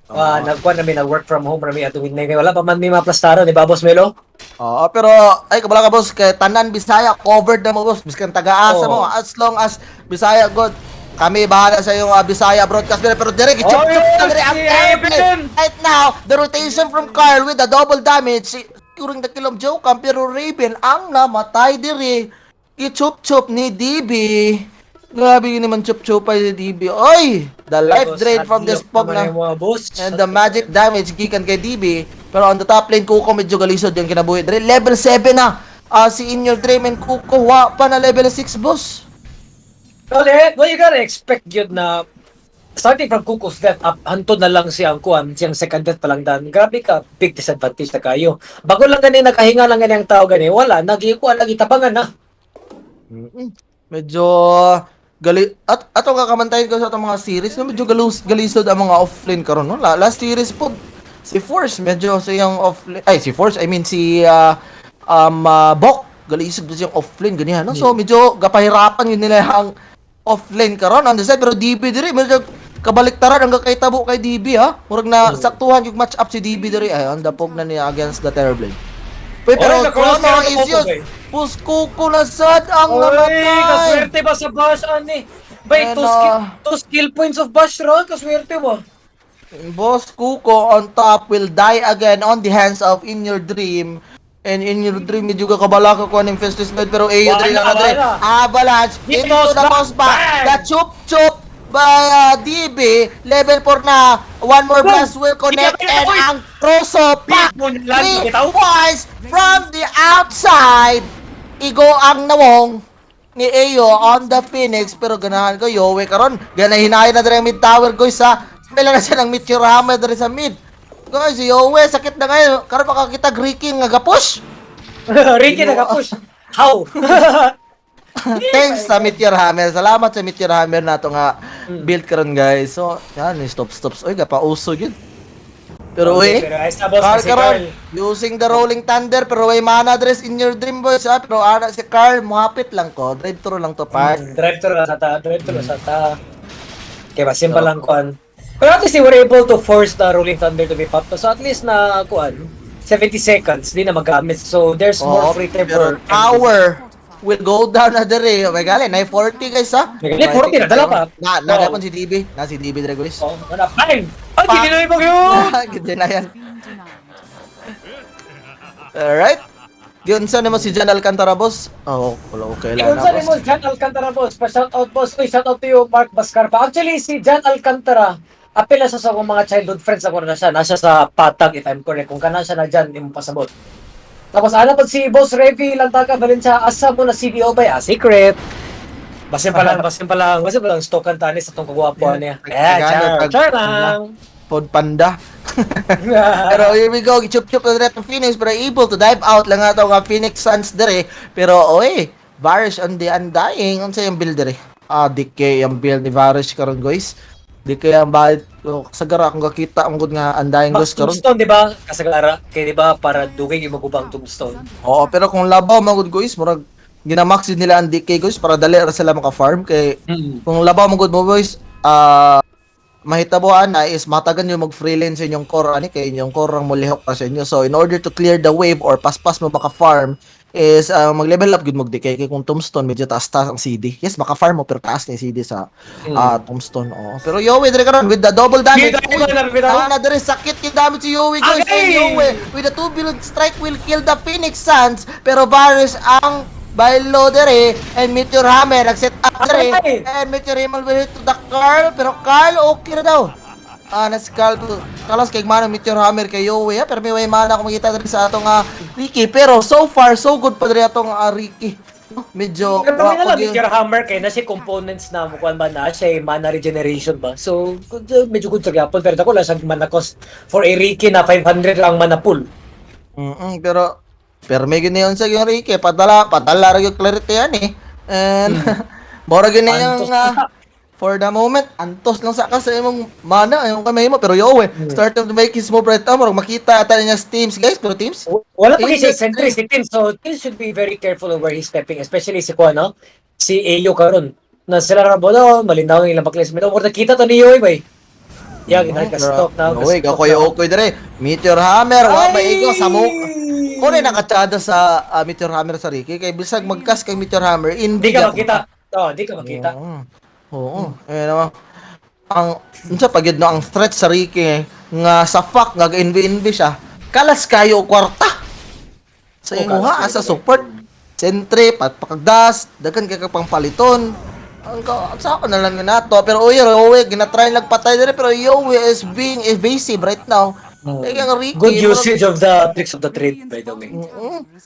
[SPEAKER 2] Ah, nagkuan namin, nag-work from home rami atong midnight. Wala pa man mi maplastaro, di ba, Boss Melo?
[SPEAKER 1] Oo, pero ay kabala ka, boss, kay tanan Bisaya covered na mo, boss, biskan taga-asa
[SPEAKER 2] Oo.
[SPEAKER 1] mo, as long as Bisaya good. Kami bahala sa iyong Bisaya broadcast, pero direct
[SPEAKER 2] Oh,
[SPEAKER 1] chup chup na
[SPEAKER 2] yes,
[SPEAKER 1] dire ang
[SPEAKER 2] si
[SPEAKER 1] airplane.
[SPEAKER 2] Evan!
[SPEAKER 1] Right now, the rotation from Carl with the double damage securing the kill of Jocam, pero Raven ang namatay dire. I-chup chup ni DB. Grabe yun naman chup chup ay ni DB. Oy, the life drain from this pog na.
[SPEAKER 2] Mga boss.
[SPEAKER 1] And the magic damage gikan kay DB. Pero on the top lane, Kuko medyo galisod yung kinabuhi. Dre, level 7 na. Ah, si In Your Dream and Kuko, wa pa na level 6, boss.
[SPEAKER 2] Well, you gotta expect yun na starting from Kuko's death up, hantod na lang siyang kuan, siyang second death pa lang dan. Grabe ka, big disadvantage na kayo. Bago lang gani, nakahinga lang gani ang tao gani, wala, nagikuan lagi tabangan na.
[SPEAKER 1] Medyo gali at ato kakamantayin ko sa atong mga series, no, medyo galisod ang mga offlane karon, no. Last series po si Force medyo sa iyang offlane, ay si Force, I mean si Bok galisod po siyang offlane ganihan, no. So medyo gapahirapan yun nila ang offlane karon on the side, pero DB diri medyo kabaliktaran ang kakahitabo kay DB ha. Murag na saktuhan yung match up si DB diri ay on the pog na niya against the Terrorblade. Uy, pero
[SPEAKER 2] Oy, na-cross
[SPEAKER 1] Chrono
[SPEAKER 2] siya
[SPEAKER 1] is
[SPEAKER 2] ng
[SPEAKER 1] yun.
[SPEAKER 2] Kuko, eh.
[SPEAKER 1] Puskuko na sad ang
[SPEAKER 2] Oy,
[SPEAKER 1] namatay.
[SPEAKER 2] kaswerte ba sa bash, ani? Bay,
[SPEAKER 1] And,
[SPEAKER 2] two skill points of bash ron, kaswerte mo.
[SPEAKER 1] Boss Kuko on top will die again on the hands of In Your Dream. And In Your Dream, medyo kakabala ka kuha ng Festus Bed, pero Ayo
[SPEAKER 2] Wala,
[SPEAKER 1] Dream na dre.
[SPEAKER 2] wala.
[SPEAKER 1] Avalanche
[SPEAKER 2] He
[SPEAKER 1] into
[SPEAKER 2] toss
[SPEAKER 1] the
[SPEAKER 2] back.
[SPEAKER 1] toss back.
[SPEAKER 2] Bang!
[SPEAKER 1] The chup chup by DB. Level 4 na. One more
[SPEAKER 2] Boom!
[SPEAKER 1] blast will connect
[SPEAKER 2] Hindi ka
[SPEAKER 1] and
[SPEAKER 2] pinag-
[SPEAKER 1] ang Troso pack.
[SPEAKER 2] Big moon land,
[SPEAKER 1] 3
[SPEAKER 2] bitaw.
[SPEAKER 1] points from the outside. Igo ang nawong ni Ayo on the Phoenix, pero ganahan ko Yowe karon ganahinay na dire ang mid tower, guys, ha. Pila na siya ng Meteor Hammer dire sa mid, guys. Si Yowe sakit na ngayon karon, makakita Ricky nga gapush.
[SPEAKER 2] Ricky nakapush. How?
[SPEAKER 1] Thanks sa Meteor Hammer. Salamat sa Meteor Hammer nato nga build karon, guys. So yan, stop stops, oy, gapauso yun. Pero uy,
[SPEAKER 2] Pero ay sa boss
[SPEAKER 1] Carl
[SPEAKER 2] si
[SPEAKER 1] karon
[SPEAKER 2] Carl.
[SPEAKER 1] Using the Rolling Thunder, pero way mana dress in your dream, boys, ha. Pero ara si Carl, muhapit lang ko. Drive through lang to park.
[SPEAKER 2] Drive through lang sa ta, drive through sa ta. Kaya ba simple lang kuan. Pero at least they were able to force the Rolling Thunder to be popped. So at least na kuan 70 seconds di na magamit. So there's more
[SPEAKER 1] Oo,
[SPEAKER 2] free time
[SPEAKER 1] pero
[SPEAKER 2] for
[SPEAKER 1] tower will go down na dere. Oh my God, 940, guys, ha.
[SPEAKER 2] May gali, 40 na, dala pa.
[SPEAKER 1] Na
[SPEAKER 2] Oo.
[SPEAKER 1] na si DB. Na si DB dire, guys.
[SPEAKER 2] Oh, wala bang. Ay, gininoy mo yun.
[SPEAKER 1] Ganda na yan.
[SPEAKER 3] Been denied.
[SPEAKER 1] Alright. Giunsa nimo si John Alcantara, boss? Oh, wala, okay lang
[SPEAKER 2] Iunsa
[SPEAKER 1] na,
[SPEAKER 2] nimo
[SPEAKER 1] boss.
[SPEAKER 2] John Alcantara, boss. Pa shout out, boss. Uy, shout out to you, Mark Bascarpa. Actually si John Alcantara, apil na sa akong mga childhood friends ako na siya. Nasa sa Patag, if I'm correct. Kung kana siya na dyan, imong pasabot. Tapos ana pa si Boss Revy Lantaka Valencia, asa mo na CDO ba? Ah, secret. Basin pa lang, basin pa lang, basin pa lang stokan tani sa tong kagwapo niya. Eh, char, char lang.
[SPEAKER 1] Pod Panda. Pero here we go, chup-chup na dire Phoenix, pero able to dive out lang ato nga Phoenix Suns dire. Pero oy, Varus on the Undying, unsa yung build dire? Ah, DK ang build ni Varus karon, guys. DK ang bal sagara akong gakita ang good nga Undying
[SPEAKER 2] Max
[SPEAKER 1] guys karon.
[SPEAKER 2] Tombstone, di ba? Kasagara, kay di ba para dugay yung magubang tombstone.
[SPEAKER 1] Oo, pero kung labaw man gud, guys, murag ginamax yun nila ang DK, guys, para dali ra sila maka-farm kay kung labaw man gud mo, boys, ah, mahitabuan na is matagan yung mag-freelance inyong core ani kay inyong core ang mulihok pa sa inyo. So in order to clear the wave or paspas mo maka-farm is mag-level up gud mo DK kay kung tombstone medyo taas-taas ang CD. Yes, maka-farm mo pero taas kay CD sa tombstone. Oo. Pero Yowie dire karon with the double damage.
[SPEAKER 2] Bitaw, bitaw, bitaw.
[SPEAKER 1] Ah, na dire sakit kay damage si Yowie, guys.
[SPEAKER 2] Agay!
[SPEAKER 1] And Yowie with the two build strike will kill the Phoenix Suns, pero Varus ang Bailo dire and Meteor Hammer nag-set up dire
[SPEAKER 2] Agay!
[SPEAKER 1] and Meteor Hammer will hit to the Carl, pero Carl okay na daw. Ah, na si Carl kalas kay mana Meteor Hammer kay Yowie, ha? Pero may way mana akong makita diri sa atong Ricky, pero so far so good pa diri atong Ricky. No? Medyo
[SPEAKER 2] Pero
[SPEAKER 1] wa
[SPEAKER 2] nga
[SPEAKER 1] ko
[SPEAKER 2] lang,
[SPEAKER 1] gyud-
[SPEAKER 2] Meteor Hammer kay na si components na mukuan ba na siya eh, mana regeneration ba. So, good, medyo good sa gyapon pero dako lang siyang mana cost for a Ricky na 500 lang mana pool.
[SPEAKER 1] Pero pero may ganyan sa yung Ricky, padala padala ra yung clarity yan eh. And mora gyud na yung
[SPEAKER 2] Antos
[SPEAKER 1] for the moment, antos lang sa ka sa imong mana, imong kamay mo, pero yo eh, start to make his move right now, murag makita ata niya sa teams, guys, pero teams
[SPEAKER 2] Wala pa kasi
[SPEAKER 1] Index
[SPEAKER 2] sentry si Tim, so Tim should be very careful on where he's stepping, especially si Kuan, no? Si Ayo karon. Na sila Rabola, malinaw ang ilang placement. Oh, nakita to ni Yoy, bay. Yeah, ginag-stock na.
[SPEAKER 1] No way, gakoy okoy dire. Meteor Hammer, wa ba igo sa mo. Kuno nakachada sa Meteor Hammer sa Ricky kay bisag magkas kay Meteor Hammer,
[SPEAKER 2] Hindi
[SPEAKER 1] hindi
[SPEAKER 2] ka makita. Oh, hindi ka makita.
[SPEAKER 1] Oo. Oo. Eh naman. Ang unsa pa gyud no ang threat sa Ricky eh, nga sa fuck nga envy envy siya. Kalas kayo og kwarta. Sa
[SPEAKER 2] Oh,
[SPEAKER 1] imuha
[SPEAKER 2] kalas
[SPEAKER 1] as a
[SPEAKER 2] kayo.
[SPEAKER 1] support. Sentry, patpakagdas, daghan kay ka pang paliton. Ang ka sa ako na lang yun nato. Pero uy, Yowie, ginatry nagpatay dire, pero Yowie is being evasive right now. Kaya ang Ricky,
[SPEAKER 2] Good usage of the tricks of the trade, by the way.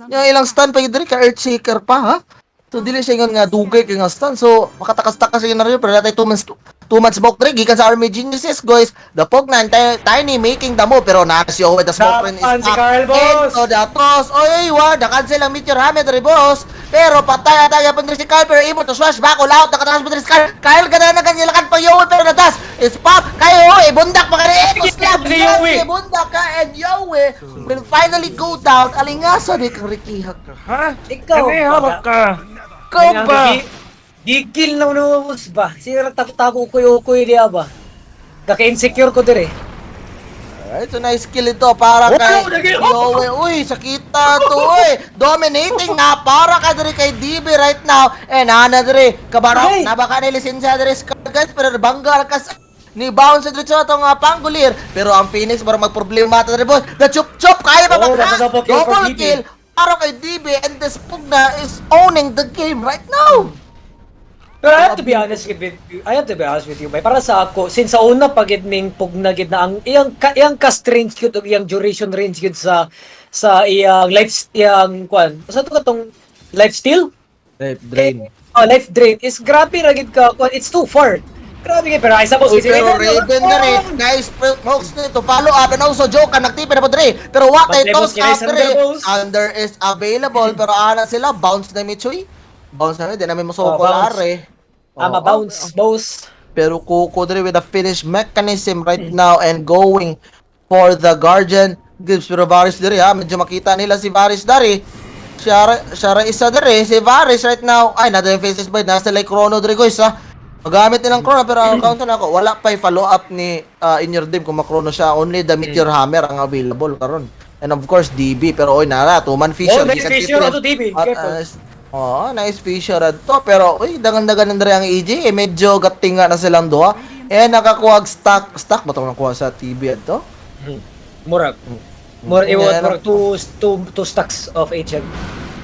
[SPEAKER 1] Yung ilang stun pa yun diri ka Earthshaker pa, ha? So dili siya ingon nga dugay kay nga stun. So makatakas-takas yun na rin, pero natay 2 months 2 months smoke diri gikan sa Army Geniuses, guys. The Pugna Tiny making the move, pero na si Owe the smoke rin is
[SPEAKER 2] Dapan si
[SPEAKER 1] up
[SPEAKER 2] Carl, boss!
[SPEAKER 1] into the toss. Oy, wa na cancel ang Meteor Hammer diri, boss. Pero patay ata yapon diri si Kyle, pero imo to smash back all out nakatakas pa diri si Kyle. Kyle gana na kanya lakan pa Yowie, pero natas is pop kayo oy bundak pa kani Echo slap.
[SPEAKER 2] Si Yowie.
[SPEAKER 1] Yes, bundak ka and Yowie will finally go down. Alingasa di kang Ricky ka, ha?
[SPEAKER 2] Ikaw,
[SPEAKER 4] Kani hawak ka.
[SPEAKER 1] Ikaw ba?
[SPEAKER 2] Gigil na mo ba? Sino nagtago-tago ko yung kuy niya ba? Kaka-insecure ko dire.
[SPEAKER 1] Alright, so nice kill ito para
[SPEAKER 2] Oh,
[SPEAKER 1] kay
[SPEAKER 2] naging-
[SPEAKER 1] Yowie. Uy, sakita to, uy. Dominating na para ka diri kay DB right now. And ana diri, kabarok,
[SPEAKER 2] Ay!
[SPEAKER 1] nabaka ni lisensya diri sa guys, pero bangga ka sa ni bounce diri sa atong Pangolier. Pero ang Phoenix para magproblema ta diri, boss. The chup chup kaya pa
[SPEAKER 2] Oh,
[SPEAKER 1] ba?
[SPEAKER 2] that's a double kill for
[SPEAKER 1] Double
[SPEAKER 2] DB.
[SPEAKER 1] kill para kay DB and this Pugna is owning the game right now.
[SPEAKER 2] Pero I have to be honest with you, I have to be honest with you, bay. Para sa ako, since sa una pag ning pugna gid na ang iyang ka, iyang cast range gyud ug iyang duration range gyud sa iyang life iyang kwan. Sa to katong life steal?
[SPEAKER 1] Drain.
[SPEAKER 2] Oh, life drain is grabe ra gid ka kwan. It's too far. Grabe kay pero ay sa boss
[SPEAKER 1] Uy, pero Raven na rin, nice smokes nito, follow up, and also Joker, nagtipi na po dre. Pero what a
[SPEAKER 2] But
[SPEAKER 1] toss
[SPEAKER 2] levels kay
[SPEAKER 1] up
[SPEAKER 2] Thunder
[SPEAKER 1] dre.
[SPEAKER 2] Boss.
[SPEAKER 1] Thunder is available, pero ana sila, bounce na Michoy. Bounce na, di namin
[SPEAKER 2] Oh,
[SPEAKER 1] masuko
[SPEAKER 2] bounce.
[SPEAKER 1] lare.
[SPEAKER 2] Ama
[SPEAKER 1] Oo.
[SPEAKER 2] bounce, boss.
[SPEAKER 1] Pero Kuko dre with a finish mechanism right now and going for the Guardian Greaves. Pero Varus diri ha, medyo makita nila si Varus dari. Siya ra isa diri, si Varus right now. Ay, nada yung Faceless Void, nasa like Chrono diri, guys, ha. Magamit nilang Chrono pero ang counter na ako, wala pa follow up ni In Your Dream kung makrono siya. Only the Meteor Hammer ang available karon. And of course, DB. Pero oy, nara, two-man Fissure.
[SPEAKER 2] Oh, nice
[SPEAKER 1] Gikan
[SPEAKER 2] Fissure
[SPEAKER 1] T3.
[SPEAKER 2] ato DB.
[SPEAKER 1] At,
[SPEAKER 2] Careful.
[SPEAKER 1] oh, nice Fissure adto. Pero, uy, dagan-dagan na ang EG. Eh, medyo gatinga na silang duha. Eh, nakakuha og stack. Stack ba itong nakuha sa TB adto?
[SPEAKER 2] Murag. Murag, it was
[SPEAKER 1] Yeah,
[SPEAKER 2] murag two stacks of HM.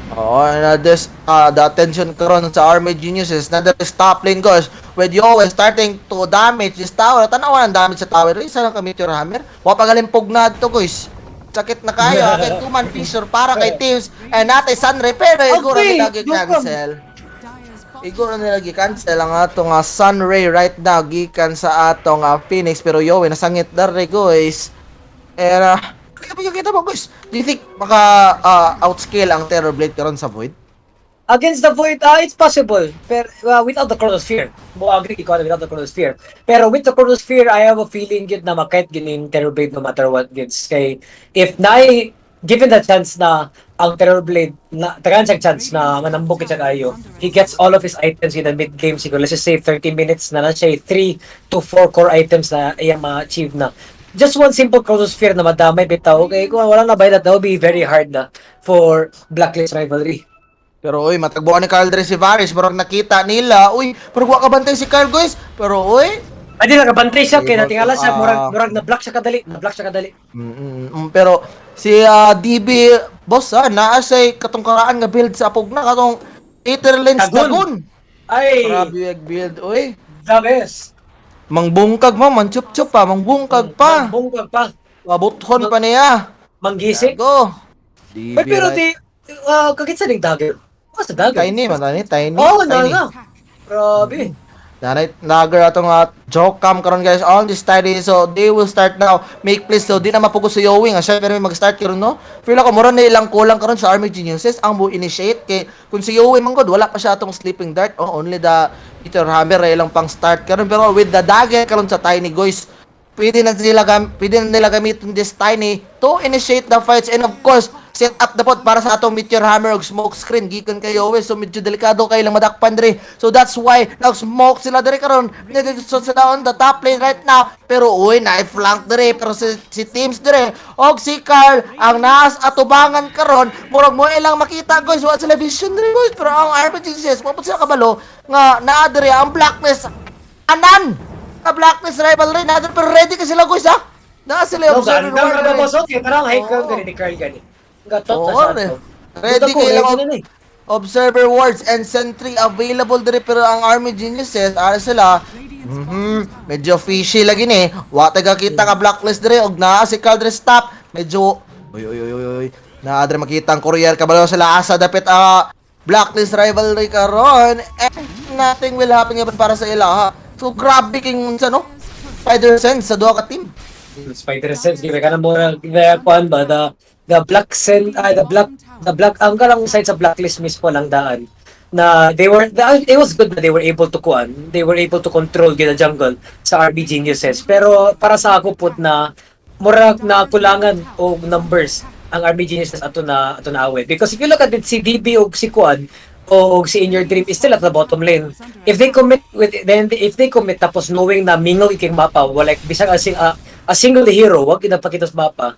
[SPEAKER 1] Oo, and the attention karon sa Army Geniuses na the top lane, guys, with Yowie starting to damage this tower. Tanawa ang damage sa tower. Isa lang ka Meteor Hammer. Wa pa galing pugna to, guys. Sakit na kayo. Okay, two-man fissure para kay Teams. And natay Sunray. Pero iguro nila cancel.
[SPEAKER 3] Dire's bottom
[SPEAKER 1] Iguro nila gi-cancel ang atong Sunray right now gikan sa atong Phoenix, pero Yowie nasangit dere, guys. And kaya kita mo, guys. Do you think maka outscale ang Terror Blade karon sa Void?
[SPEAKER 2] Against the Void, it's possible. Pero without the Chronosphere. Mo agree ko without the Chronosphere. Pero with the Chronosphere, I have a feeling gyud na makait gining Terror Blade no matter what gets. Kay if naay given the chance na ang Terror Blade na tagaan siyang chance na manambok siya kayo, he gets all of his items in the mid game siguro. Let's just say 30 minutes na na siya 3 to 4 core items na iyang ma-achieve na. Just one simple Chronosphere na madamay bitaw. Okay, kung wala na ba that will be very hard na for Blacklist Rivalry.
[SPEAKER 1] Pero uy, matagbuan ni Carl dre si Varus, pero nakita nila, uy, pero wa ka bantay si Carl, guys. Pero uy,
[SPEAKER 2] Ay, di nakabantay siya kay
[SPEAKER 1] Able
[SPEAKER 2] natingala siya, murag murag na block siya kadali, na block siya kadali.
[SPEAKER 1] Pero si DB boss ah, naa siya katong karaan nga build sa Pugna katong Aether Lens.
[SPEAKER 2] Dagon.
[SPEAKER 1] Dagon.
[SPEAKER 2] Ay,
[SPEAKER 1] Grabe yung build, uy.
[SPEAKER 2] The best.
[SPEAKER 1] Mangbungkag mo, manchup-chup pa, mangbungkag pa.
[SPEAKER 2] Mangbungkag pa.
[SPEAKER 1] Mabuthon pa niya.
[SPEAKER 2] Manggisik.
[SPEAKER 1] Go. DB
[SPEAKER 2] Ay, pero
[SPEAKER 1] right.
[SPEAKER 2] di kagit sa ning dagger. What's the dagger?
[SPEAKER 1] Tiny man, tiny, tiny.
[SPEAKER 2] Oh, na
[SPEAKER 1] tiny.
[SPEAKER 2] na. Grabe.
[SPEAKER 1] Nanay Nagar atong Jokam karon, guys, on this tiny, so they will start now make plays, so di na mapugos sa Yowie nga siya pero may mag-start karon, no. Feel ako mura na ilang kulang karon sa Army Geniuses ang mo initiate kay kung si Yowie man gud wala pa siya atong Sleeping Dart. Oh, only the Meteor Hammer ra ilang pang start karon, pero with the dagger karon sa Tiny, guys, pwede na nila gamitin this Tiny to initiate the fights and of course set up the pot para sa atong Meteor Hammer og smoke screen gikan kay Yowie. So medyo delikado kay lang madakpan dre, so that's why nag-smoke sila dre karon. So sila on the top lane right now, pero uy, na-flank dre, pero si Teams dre og si Carl ang naas atubangan karon. Murag mo ilang makita, guys, wa sila vision dre, guys, pero ang RPGCS mo sila kabalo nga naa dre ang Blacklist anan ka Blacklist Rivalry na, pero ready ka sila, guys, ha. Naa sila
[SPEAKER 2] No,
[SPEAKER 1] observer
[SPEAKER 2] ganda
[SPEAKER 1] ward
[SPEAKER 2] nga
[SPEAKER 1] dre.
[SPEAKER 2] ba boss? Okay, parang high ground
[SPEAKER 1] Oo.
[SPEAKER 2] gani ni Carl gani. Gatot na
[SPEAKER 1] Oo,
[SPEAKER 2] siya to.
[SPEAKER 1] ready
[SPEAKER 2] Gusto ko,
[SPEAKER 1] kayo lang
[SPEAKER 2] ready na na eh.
[SPEAKER 1] Observer wards and sentry available dire, pero ang Army Geniuses ara sila. Medyo fishy lagi ni. Wa taga kita ka Blacklist dire og naa si Carl dire stop. Medyo uy uy uy uy uy. Naa dire makita ang courier, kabalo sila asa dapit Blacklist Rivalry karon and nothing will happen nga para sa ila ha. So grabe king unsa no? Spider sense sa duha ka team.
[SPEAKER 2] Spider sense give ka na mo the kuan ba the black sen ah, the black ang karang side sa Blacklist mismo lang daan na it was good na they were able to kuan, they were able to control the jungle sa RB Geniuses, pero para sa ako put na murag na kulangan og numbers ang RB Geniuses ato na away, because if you look at it, si DB og si kuan o si In Your Dream is still at the bottom lane. If they commit with then if they commit tapos knowing na mingaw iking mapa, wala like bisag a single hero wag ginapakita sa mapa.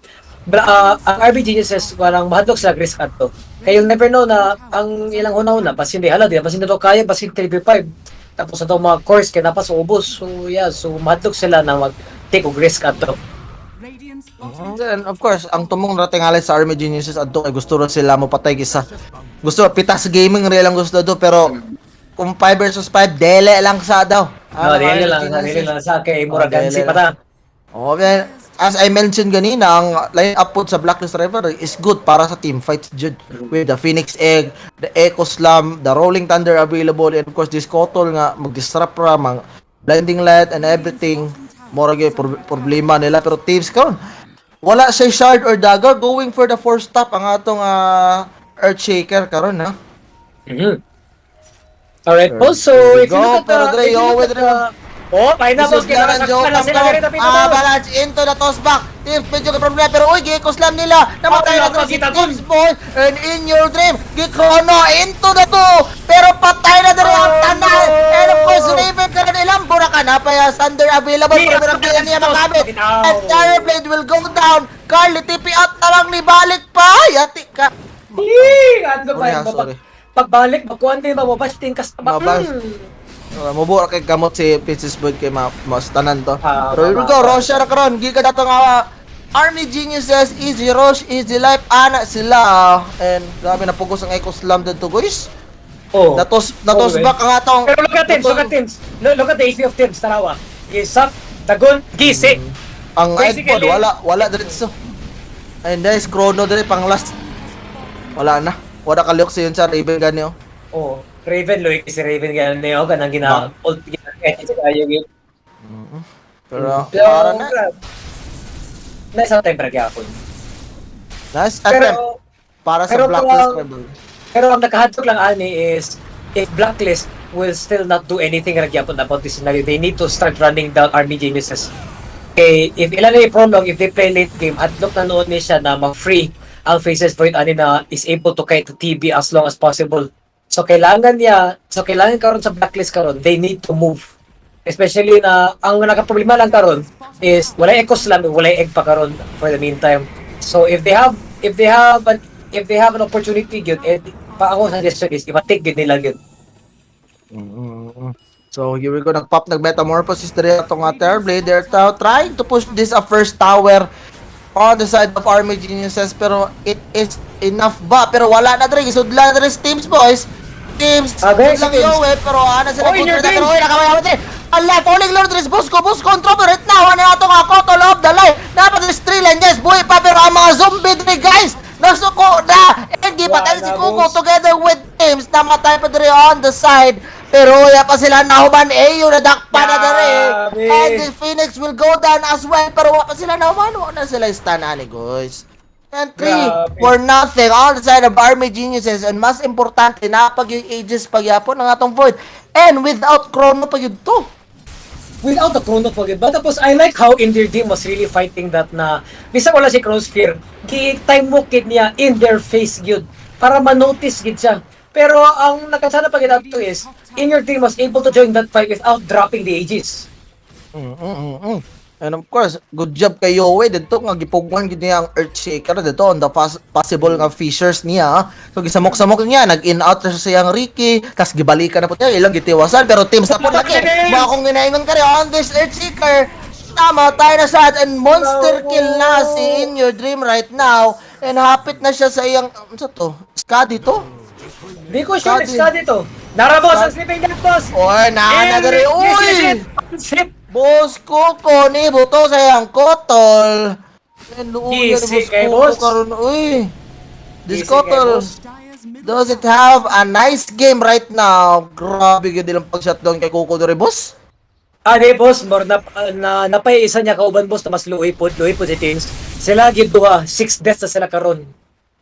[SPEAKER 2] Ang RB Geniuses walang mahadlok sa risk adto. Kay you'll never know na ang ilang huna-huna basin di hala di basin na to kaya, basin 3v5 tapos ato mga course kay napas ubos. So yeah, so mahadlok sila na mag take og risk adto.
[SPEAKER 3] Radiant's bottom
[SPEAKER 1] And of course, ang tumong ratingali sa Army Geniuses adto kay gusto rin sila mopatay isa. Gusto Pitas Gaming rin lang gusto do, pero kung 5 versus 5 dele lang sa daw.
[SPEAKER 2] No,
[SPEAKER 1] Ang
[SPEAKER 2] dili
[SPEAKER 1] Army
[SPEAKER 2] lang,
[SPEAKER 1] Geniuses.
[SPEAKER 2] dili lang sa kay
[SPEAKER 1] Oh,
[SPEAKER 2] murag
[SPEAKER 1] dili
[SPEAKER 2] gansi
[SPEAKER 1] lang.
[SPEAKER 2] pa ta.
[SPEAKER 1] Oh, man, as I mentioned ganina, ang line up po sa Blacklist Rivalry is good para sa team fights jud. With the Phoenix Egg, the Echo Slam, the Rolling Thunder available, and of course this Kotol nga mag-disrupt ra, mang Blinding Light and everything. Mora gyud problema nila, pero teams karon wala siya shard or dagger, going for the fourth stop ang atong Earthshaker karon ha.
[SPEAKER 2] Alright, also
[SPEAKER 1] There we
[SPEAKER 2] if you look
[SPEAKER 1] go.
[SPEAKER 2] at the,
[SPEAKER 1] Pero Dre,
[SPEAKER 2] if you
[SPEAKER 1] yo,
[SPEAKER 2] look
[SPEAKER 1] with
[SPEAKER 2] at the, Oh, patay na, boss.
[SPEAKER 1] Isusla ng
[SPEAKER 2] Kailangan
[SPEAKER 1] Joe
[SPEAKER 2] na sila
[SPEAKER 1] Capcom.
[SPEAKER 2] ganito, Pito, boss.
[SPEAKER 1] Avalanche into the toss back. Teams medyo kay problema pero uy, gikos lang nila. Namatay
[SPEAKER 2] Oh,
[SPEAKER 1] na to si
[SPEAKER 2] napakita
[SPEAKER 1] Teams boy. And in your dream, gikrono into the two. Pero patay na diri ang
[SPEAKER 2] Oh,
[SPEAKER 1] tanan.
[SPEAKER 2] no.
[SPEAKER 1] And of course, Raven karon ilang bura ka na pa Thunder available
[SPEAKER 2] Di,
[SPEAKER 1] pero meron din niya magamit.
[SPEAKER 2] Bitaw.
[SPEAKER 1] And Terrorblade will go down. Carly TP out na lang ni balik pa. Yati ka.
[SPEAKER 2] Yee! Ano
[SPEAKER 1] Sorry,
[SPEAKER 2] ba?
[SPEAKER 1] ha, sorry.
[SPEAKER 2] Pagbalik, magkuhan din, mababash din kas.
[SPEAKER 1] Mabash. Mubuo kay gamot si Princess Bird kay mas tanan to.
[SPEAKER 2] Ah,
[SPEAKER 1] Pero here we go, Rosha ra karon gikan ato nga Army Geniuses, easy Rosh, easy life, ana sila. And grabe na pugos ang Echo Slam dito, guys.
[SPEAKER 2] Oh.
[SPEAKER 1] Natos natos
[SPEAKER 2] Okay.
[SPEAKER 1] back ang atong
[SPEAKER 2] Pero look at Teams, look at Teams. Look at the HP of Teams, tarawa. Gisak, Dagon, Gisi.
[SPEAKER 1] Ang
[SPEAKER 2] Basically-
[SPEAKER 1] iPod wala wala diretso. And guys, Chrono dire pang last. Wala na. Wala kalihok sa yun sa Raven gani oh.
[SPEAKER 2] Oh, Raven, Loy, si Raven ganun na yun, kanang gina, ult, gina, kayo yun.
[SPEAKER 1] Pero
[SPEAKER 2] Pero,
[SPEAKER 1] para na.
[SPEAKER 2] grabe. Nice ang time para gyapon.
[SPEAKER 1] Nice attempt
[SPEAKER 2] Pero,
[SPEAKER 1] para sa
[SPEAKER 2] pero
[SPEAKER 1] Blacklist Rebel.
[SPEAKER 2] Pero ang nakahadlok lang ani is if Blacklist will still not do anything ra gyapon about this scenario, they need to start running down Army Geniuses. Kay if ilan na i-prolong, if they play late game, hadlok na noon ni siya na ma-free ang Faces Void ani na is able to kite to TB as long as possible. So kailangan karon sa Blacklist karon, they need to move. Especially na ang nakaproblema lang karon is walay Echo Slam, walay egg pa karon for the meantime. So if they have an opportunity gyud eh, pa ako suggestion is ipa-take gyud nila gyud.
[SPEAKER 1] So here we go, nag-pop, nag-metamorphosis diri atong Terrorblade. They're now trying to push this a first tower on the side of Army Geniuses pero it is enough ba? Pero wala na diri, gisudlan na diri sa teams boys. Teams,
[SPEAKER 2] Ah, guys,
[SPEAKER 1] lang
[SPEAKER 2] teams.
[SPEAKER 1] Yowe, pero ana sila
[SPEAKER 2] Oy,
[SPEAKER 1] kontra
[SPEAKER 2] your
[SPEAKER 1] na pero
[SPEAKER 2] team!
[SPEAKER 1] oy, nakamayawat diri. Ala, falling Lord diri, Bosco, Bosco control pero right now, ano na atong Koto of the line. Dapat is 3 line, guys, buhay pa pero ang mga zombie diri guys, nasuko na. And gipatay
[SPEAKER 2] Wala,
[SPEAKER 1] si Kuko
[SPEAKER 2] boss.
[SPEAKER 1] together with teams namatay pa diri on the side pero ya pa sila nahuman eh yung nadakpa na diri
[SPEAKER 2] Grabe.
[SPEAKER 1] and the Phoenix will go down as well pero wa pa sila nahuman wa na sila stun ani guys and 3
[SPEAKER 2] Grabe.
[SPEAKER 1] for nothing on the side of Army Geniuses and mas importante napag yung Aegis pagyapon ang atong Void and without Chrono pa yun to.
[SPEAKER 2] Without the Chrono pa gyud. But tapos I like how Indir Team was really fighting that na bisan wala si Chronosphere, gi time mo kid niya in their face gyud para ma-notice gid siya. Pero ang nakasana pa gyud ato is In Your Team was able to join that fight without dropping the Aegis.
[SPEAKER 1] And of course, good job kay Yowe dito nga gipugwan gid niya ang Earthshaker dito on the possible nga fissures niya. So gisamok-samok niya, nag-in out na siya sa iyang Ricky, tas gibalikan na po niya ilang gitiwasan pero team sa po lagi. Mga akong ginaingon kare on this Earthshaker. Tama tayo na sa and monster kill na si In Your Dream right now and hapit na siya sa iyang ano to? Skadi to?
[SPEAKER 2] Di ko sure
[SPEAKER 1] Skadi.
[SPEAKER 2] it's Skadi to. Nara boss, ang sleeping death boss.
[SPEAKER 1] Oy, naa na diri. Uy!
[SPEAKER 2] Shit!
[SPEAKER 1] Boss Coco ni buto sa iyang kotol. And luuyan ni
[SPEAKER 2] Easy
[SPEAKER 1] Boss
[SPEAKER 2] kay
[SPEAKER 1] Coco
[SPEAKER 2] boss.
[SPEAKER 1] karon uy. This
[SPEAKER 2] Easy kay
[SPEAKER 1] kotol
[SPEAKER 2] boss.
[SPEAKER 3] Dire's middle
[SPEAKER 1] does it have a nice game right now? Grabe gyud ilang pag-shutdown kay Coco diri boss.
[SPEAKER 2] Ah, di boss, more na, na napay isa niya kauban boss na mas luoy pod si Teams. Sila gyud duha, six deaths na sila karon.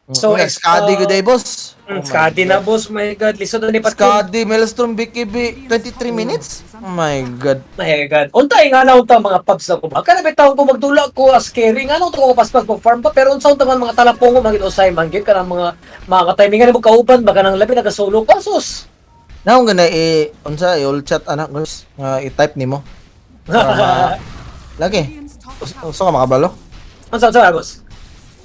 [SPEAKER 2] So,
[SPEAKER 1] Skadi gyud ay boss. Oh my
[SPEAKER 2] Skadi na boss, my God, lisod na ni Patkin.
[SPEAKER 1] Skadi Maelstrom BKB 23 minutes. Oh my God.
[SPEAKER 2] My God. Unta nga na unta mga pubs na ko ba. Kana bitaw ko magdula ko as carry nga to ko paspas mag farm pa pero unsa unta man mga talapong ko magid usay man gyud kanang mga timingan mo kauban ba kanang labi naga-solo ka sus.
[SPEAKER 1] Naong gana i unsa i all chat anak guys nga i-type nimo. Para lagi.
[SPEAKER 3] Radiant's top tower
[SPEAKER 1] Usa ka makabalo?
[SPEAKER 2] Unsa unsa boss?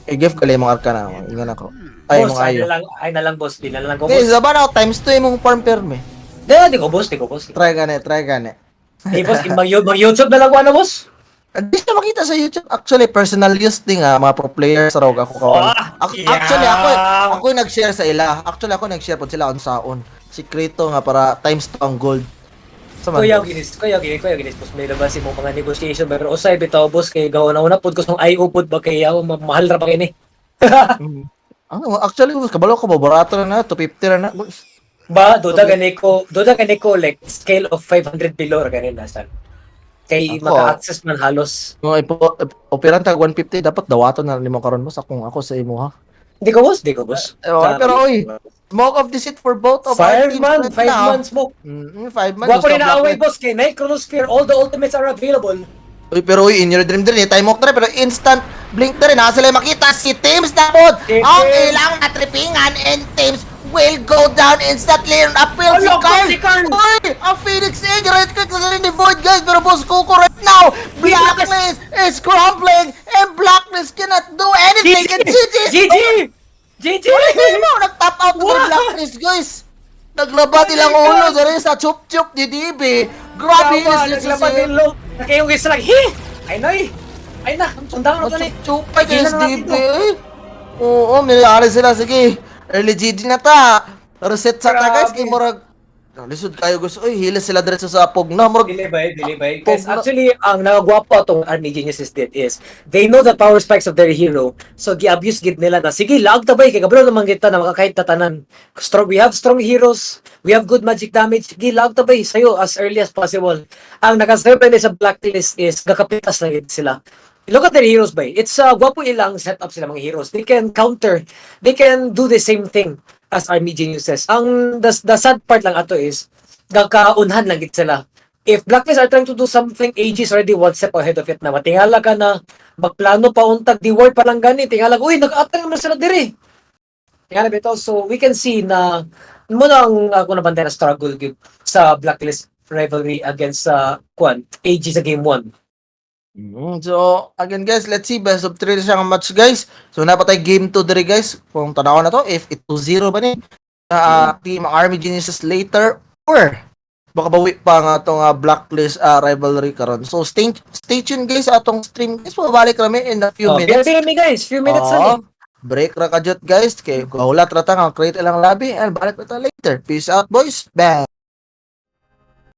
[SPEAKER 1] I-give ka lang imong arkana. Ingan ako. Ay,
[SPEAKER 2] Boss,
[SPEAKER 1] imong ayo.
[SPEAKER 2] ay na lang boss, di na lang ko
[SPEAKER 1] Eh,
[SPEAKER 2] boss.
[SPEAKER 1] sa ba na times 2 imong farm perme.
[SPEAKER 2] Di ko boss, di ko boss.
[SPEAKER 1] Try gani, try gani.
[SPEAKER 2] Di boss, mag YouTube na lang ko ano boss.
[SPEAKER 1] Hindi siya makita sa YouTube. Actually, personal use din nga mga pro players raw ako kaon.
[SPEAKER 2] Ah, yeah.
[SPEAKER 1] Actually, ako ako yung nag-share sa ila. Actually, ako nag-share po sila on saon. Sikreto nga para times 2 ang gold. Sa man.
[SPEAKER 2] Kuya Ginis, boss, may labas imong mga negotiation pero usay bitaw boss kay gawa na una pud ko sa IO pud ba kay ako mahal ra ba kini.
[SPEAKER 1] Ah, actually, kabalo ko barato na na, 250 na na. Boss.
[SPEAKER 2] Ba duda gani ko like scale of 500 below ra gani nasa. Kay
[SPEAKER 1] Ako.
[SPEAKER 2] maka-access man halos.
[SPEAKER 1] Kung ipo operan tag 150 dapat dawaton na nimo karon mo sa kung ako sa imo ha.
[SPEAKER 2] Di ko, boss, di ko, boss.
[SPEAKER 1] Oh, pero oy, smoke of deceit for both of our
[SPEAKER 2] Five
[SPEAKER 1] teams
[SPEAKER 2] man,
[SPEAKER 1] right
[SPEAKER 2] five
[SPEAKER 1] now.
[SPEAKER 2] man smoke.
[SPEAKER 1] 5 man.
[SPEAKER 2] Gwapo
[SPEAKER 1] Gusto
[SPEAKER 2] rin na away,
[SPEAKER 1] Blacklist.
[SPEAKER 2] boss, kay Night Chronosphere, all the ultimates are available.
[SPEAKER 1] Uy, pero uy, In Your Dream din eh. Time walk na rin, pero instant blink na rin. Ha, sila makita si Teams na pod.
[SPEAKER 2] Si
[SPEAKER 1] Ang
[SPEAKER 2] Teams.
[SPEAKER 1] ilang natripingan and Teams will go down instantly. And appeal si
[SPEAKER 2] Ala,
[SPEAKER 1] Carl.
[SPEAKER 2] si Carl.
[SPEAKER 1] Uy, ang Phoenix Egg. Right click na rin ni Void, guys. Pero Boss Coco right now, Blacklist is crumbling and Blacklist cannot do anything. And GG!
[SPEAKER 2] GG! GG!
[SPEAKER 1] Uy, mo, nag-top out na
[SPEAKER 2] Wow.
[SPEAKER 1] rin Blacklist, guys. Naglaba nilang ulo dali sa chup-chup ni DB. Grabe
[SPEAKER 2] Grabe,
[SPEAKER 1] is
[SPEAKER 2] naglaba din low. Nakayong guys lang, hi! Ay na eh! Ay na, sundangan na to ni.
[SPEAKER 1] Chup-chupay kay
[SPEAKER 2] Tigilan na natin
[SPEAKER 1] SDB eh. Oo, milyari sila. Sige. Early GG na ta. Reset sa ta, guys.
[SPEAKER 2] Grabe.
[SPEAKER 1] Kay murag lisod kayo gusto. Uy, hila sila diretso sa Pugna. Murag
[SPEAKER 2] Dili ba, dili ba? Guys,
[SPEAKER 1] Pugna.
[SPEAKER 2] actually, ang nakagwapo atong Army Geniuses did is, they know the power spikes of their hero, so gi-abuse gid nila na, sige, lag ta bay, kay kabalo naman kita na makakahit ta tanan. Strong, we have strong heroes, we have good magic damage, sige, lag ta bay, sayo as early as possible. Ang nakaserve na sa Blacklist is, gakapitas na gid sila. Look at their heroes, bay. It's gwapo ilang setup sila mga heroes. They can counter, they can do the same thing as Army Geniuses. Ang the sad part lang ato is, gakaunhan lang gid sila. If Blacklist are trying to do something, AG is already one step ahead of it na. Matingala ka na, magplano pa untag, di word pa lang gani. Tingala, uy, nag-atang naman sila diri. Tingala bitaw. So, we can see na muna ang ako na bantay na struggle gyud sa Blacklist rivalry against sa kwan, AG sa game 1.
[SPEAKER 1] So, again guys, let's see. Best of 3 siya ang match, guys. So, napatay game 2 diri, guys. Kung tanaw na to, if it 2-0 ba ni Team Army Geniuses later or baka bawi pa nga itong Blacklist rivalry karon. So, stay tuned, guys, sa atong stream, guys. Mabalik kami in a few
[SPEAKER 2] Oh,
[SPEAKER 1] minutes.
[SPEAKER 2] Pero guys, few minutes
[SPEAKER 1] Oo.
[SPEAKER 2] na eh.
[SPEAKER 1] Break ra kadyot, guys. Kay kahulat ra ta nga create ilang lobby and balik pa ta later. Peace out, boys. Bye.